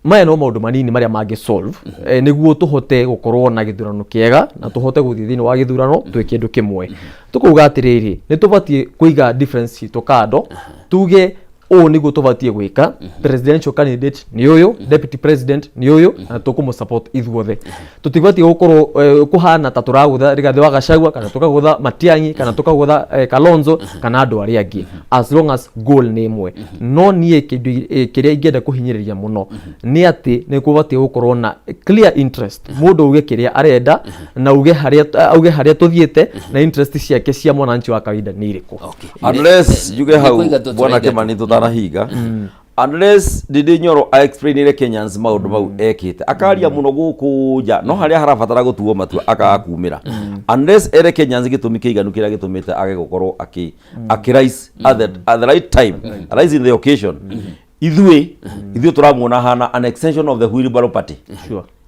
Maya no maũndũ manini marĩa mangĩ solve nĩguo tũhote gũkorwo na gĩthurano kĩega na tũhote gũthiĩ thĩinĩ wa gĩthurano twĩ kĩndũ kĩmwe. Tũkauga atĩrĩrĩ, nĩ tũbatiĩ kũiga difference citũ kando, tuge Ũũ nĩguo tũbatiĩ gwĩka. Presidential candidate nĩ ũyũ, deputy president nĩ ũyũ, na tũkũmũ support ithuothe. Tũtibatiĩ gũkorwo kũhana ta tũragũtha Rigathĩ wa Gachagua, kana tũkagũtha Matiang'i, kana tũkagũtha Kalonzo, kana andũ arĩa angĩ, as long as goal nĩ ĩmwe. No niĩ kĩndũ kĩrĩa ingĩenda kũhinyĩrĩria mũno nĩ atĩ nĩ kũbatiĩ gũkorwo na clear interest. Mũndũ auge kĩrĩa arenda na auge harĩa tũthiĩte na interest ciake cia mwananchi wa kawaida nĩ irĩkũ. Unless njuge hau, Nĩ bwana Kimani, tutanahinga, unless Ndindi Nyoro explainire Kenyans maũndũ mau ekĩte, akaria mũno gũkũ nja, no harĩa harabatara gũtuo matua akaga kumĩra, unless ere Kenyans gĩtũmi kĩiganu kĩrĩa gĩtũmĩte age gũkorwo akĩ rise at the right time, rise in the occasion, ithuĩ tũramuona hana an extension of the wheelbarrow party.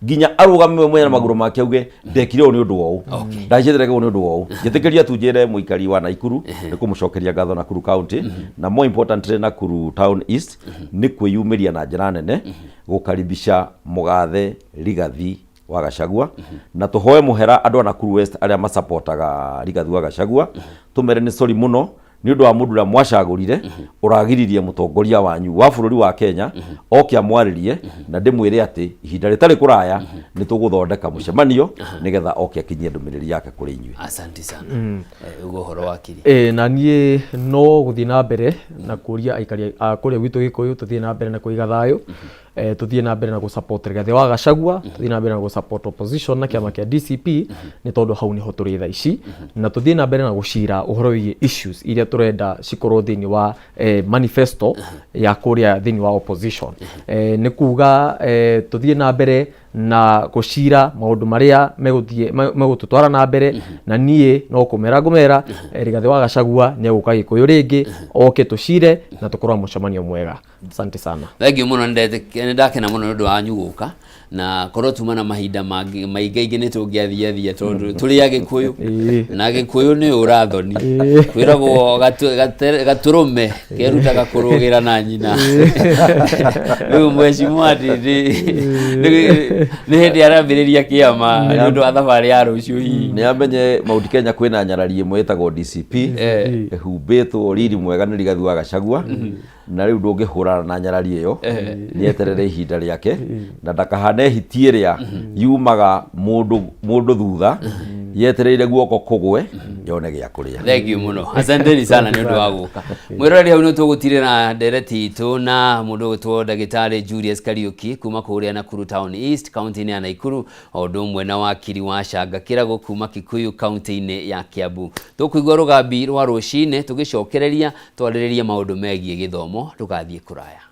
Nginya arũgame we mwene na magũrũ make auge ndekire ũũ nĩ ũndũ wa ũũ, ndacĩthire ũũ nĩ ũndũ wa ũũ. Njĩtĩkĩria tu njĩre mũikari wa Naikuru nĩ kũmũcokeria ngatho, Nakuru County na more importantly Nakuru Town East, nĩ kwĩyumĩria na njĩra nene gũkaribisha mũgathe Rigathi wa Gachagua, na tũhoe mũhera andũ a Nakuru West arĩa masapotaga Rigathi wa Gachagua, tũmere nĩ sorry mũno nĩ ũndũ wa mũndũ ũrĩa mwacagũrire ũragiririe mũtongoria wanyu wa bũrũri wa Kenya oke amwarĩrie, na ndĩmwĩre atĩ ihinda rĩtarĩ kũraya nĩ tũgũthondeka mũcemanio nĩgetha oke akinyie ndũmĩrĩri yake kũrĩ inyuĩ. Asante sana. Ũguo ũhoro wakiri. Na niĩ no gũthiĩ na mbere na kũria aikari a kũrĩa gwitũ Gĩkũyũ tũthiĩ na mbere na kũiga thayũ, tũthiĩ na mbere na gũ-support Rigathĩ wa Gachagua, tũthiĩ na mbere na gũ-support opposition na kĩama kĩa DCP, nĩ tondũ hau nĩho tũrĩ thaa ici, na tũthiĩ na mbere na gũcira ũhoro wĩgiĩ issues iria tũrenda cikorwo thĩinĩ wa manifesto ya kũrĩa thĩinĩ wa opposition. Nĩ kuga tũthiĩ na mbere na gũcira maũndũ marĩa megũthiĩ megũtũtwara na mbere, na niĩ no kũmera ngũmera Rigathĩ wa Gachagua nĩ egũka Gĩkũyũ rĩngĩ oke tũcire na tũkorwo na mũcemanio mwega. Asante sana. Thank you mũno, nĩ ndakena mũno nĩ ũndũ wanyu gũka, na korwo tuma na mahinda mangĩ maingĩ nĩ tũngĩathiathia, tondũ tũrĩ a Gĩkũyũ na Gĩkũyũ nĩ ũrathoni kwĩragwo gatũrũme kerutaga kũrũgĩra na nyina. Rĩu mheshimiwa Ndindi nĩ hĩndĩ arambĩrĩria kĩama nĩ ũndũ wa thabarĩ ya rũciũ hihi. Nĩ amenye Mount Kenya kwĩna nyarari ĩmwe ĩtagwo DCP ĩhumbĩtwo riri mwega nĩ Rigathi wa Gachagua, na rĩu ndũngĩhũrana na nyarari ĩyo. Nĩ eterere ihinda rĩake na ndakahane hiti ĩrĩa yumaga mũndũ thutha yetereire guoko kũgwe yone gĩa kũrĩa. Thank you mũno, asanteni sana nĩ ũndũ wa gũka. Mwĩroreri, hau nĩ tũgũtirĩra na ndereti itũ na mũndũ ũgwĩtwo ndagĩtarĩ Julius Kariuki kuma kũrĩa Nakuru Town East, kaunti-inĩ ya Nakuru, o ũndũ ũmwe na wakiri wa Canga Kĩrago kuma Kikuyu, kaunti-inĩ ya Kiambu. Tũkũigua rũgambi rwa rũcinĩ, tũgĩcokereria twarĩrĩrie maũndũ megiĩ gĩthomo. Ndũgathiĩ kũraya.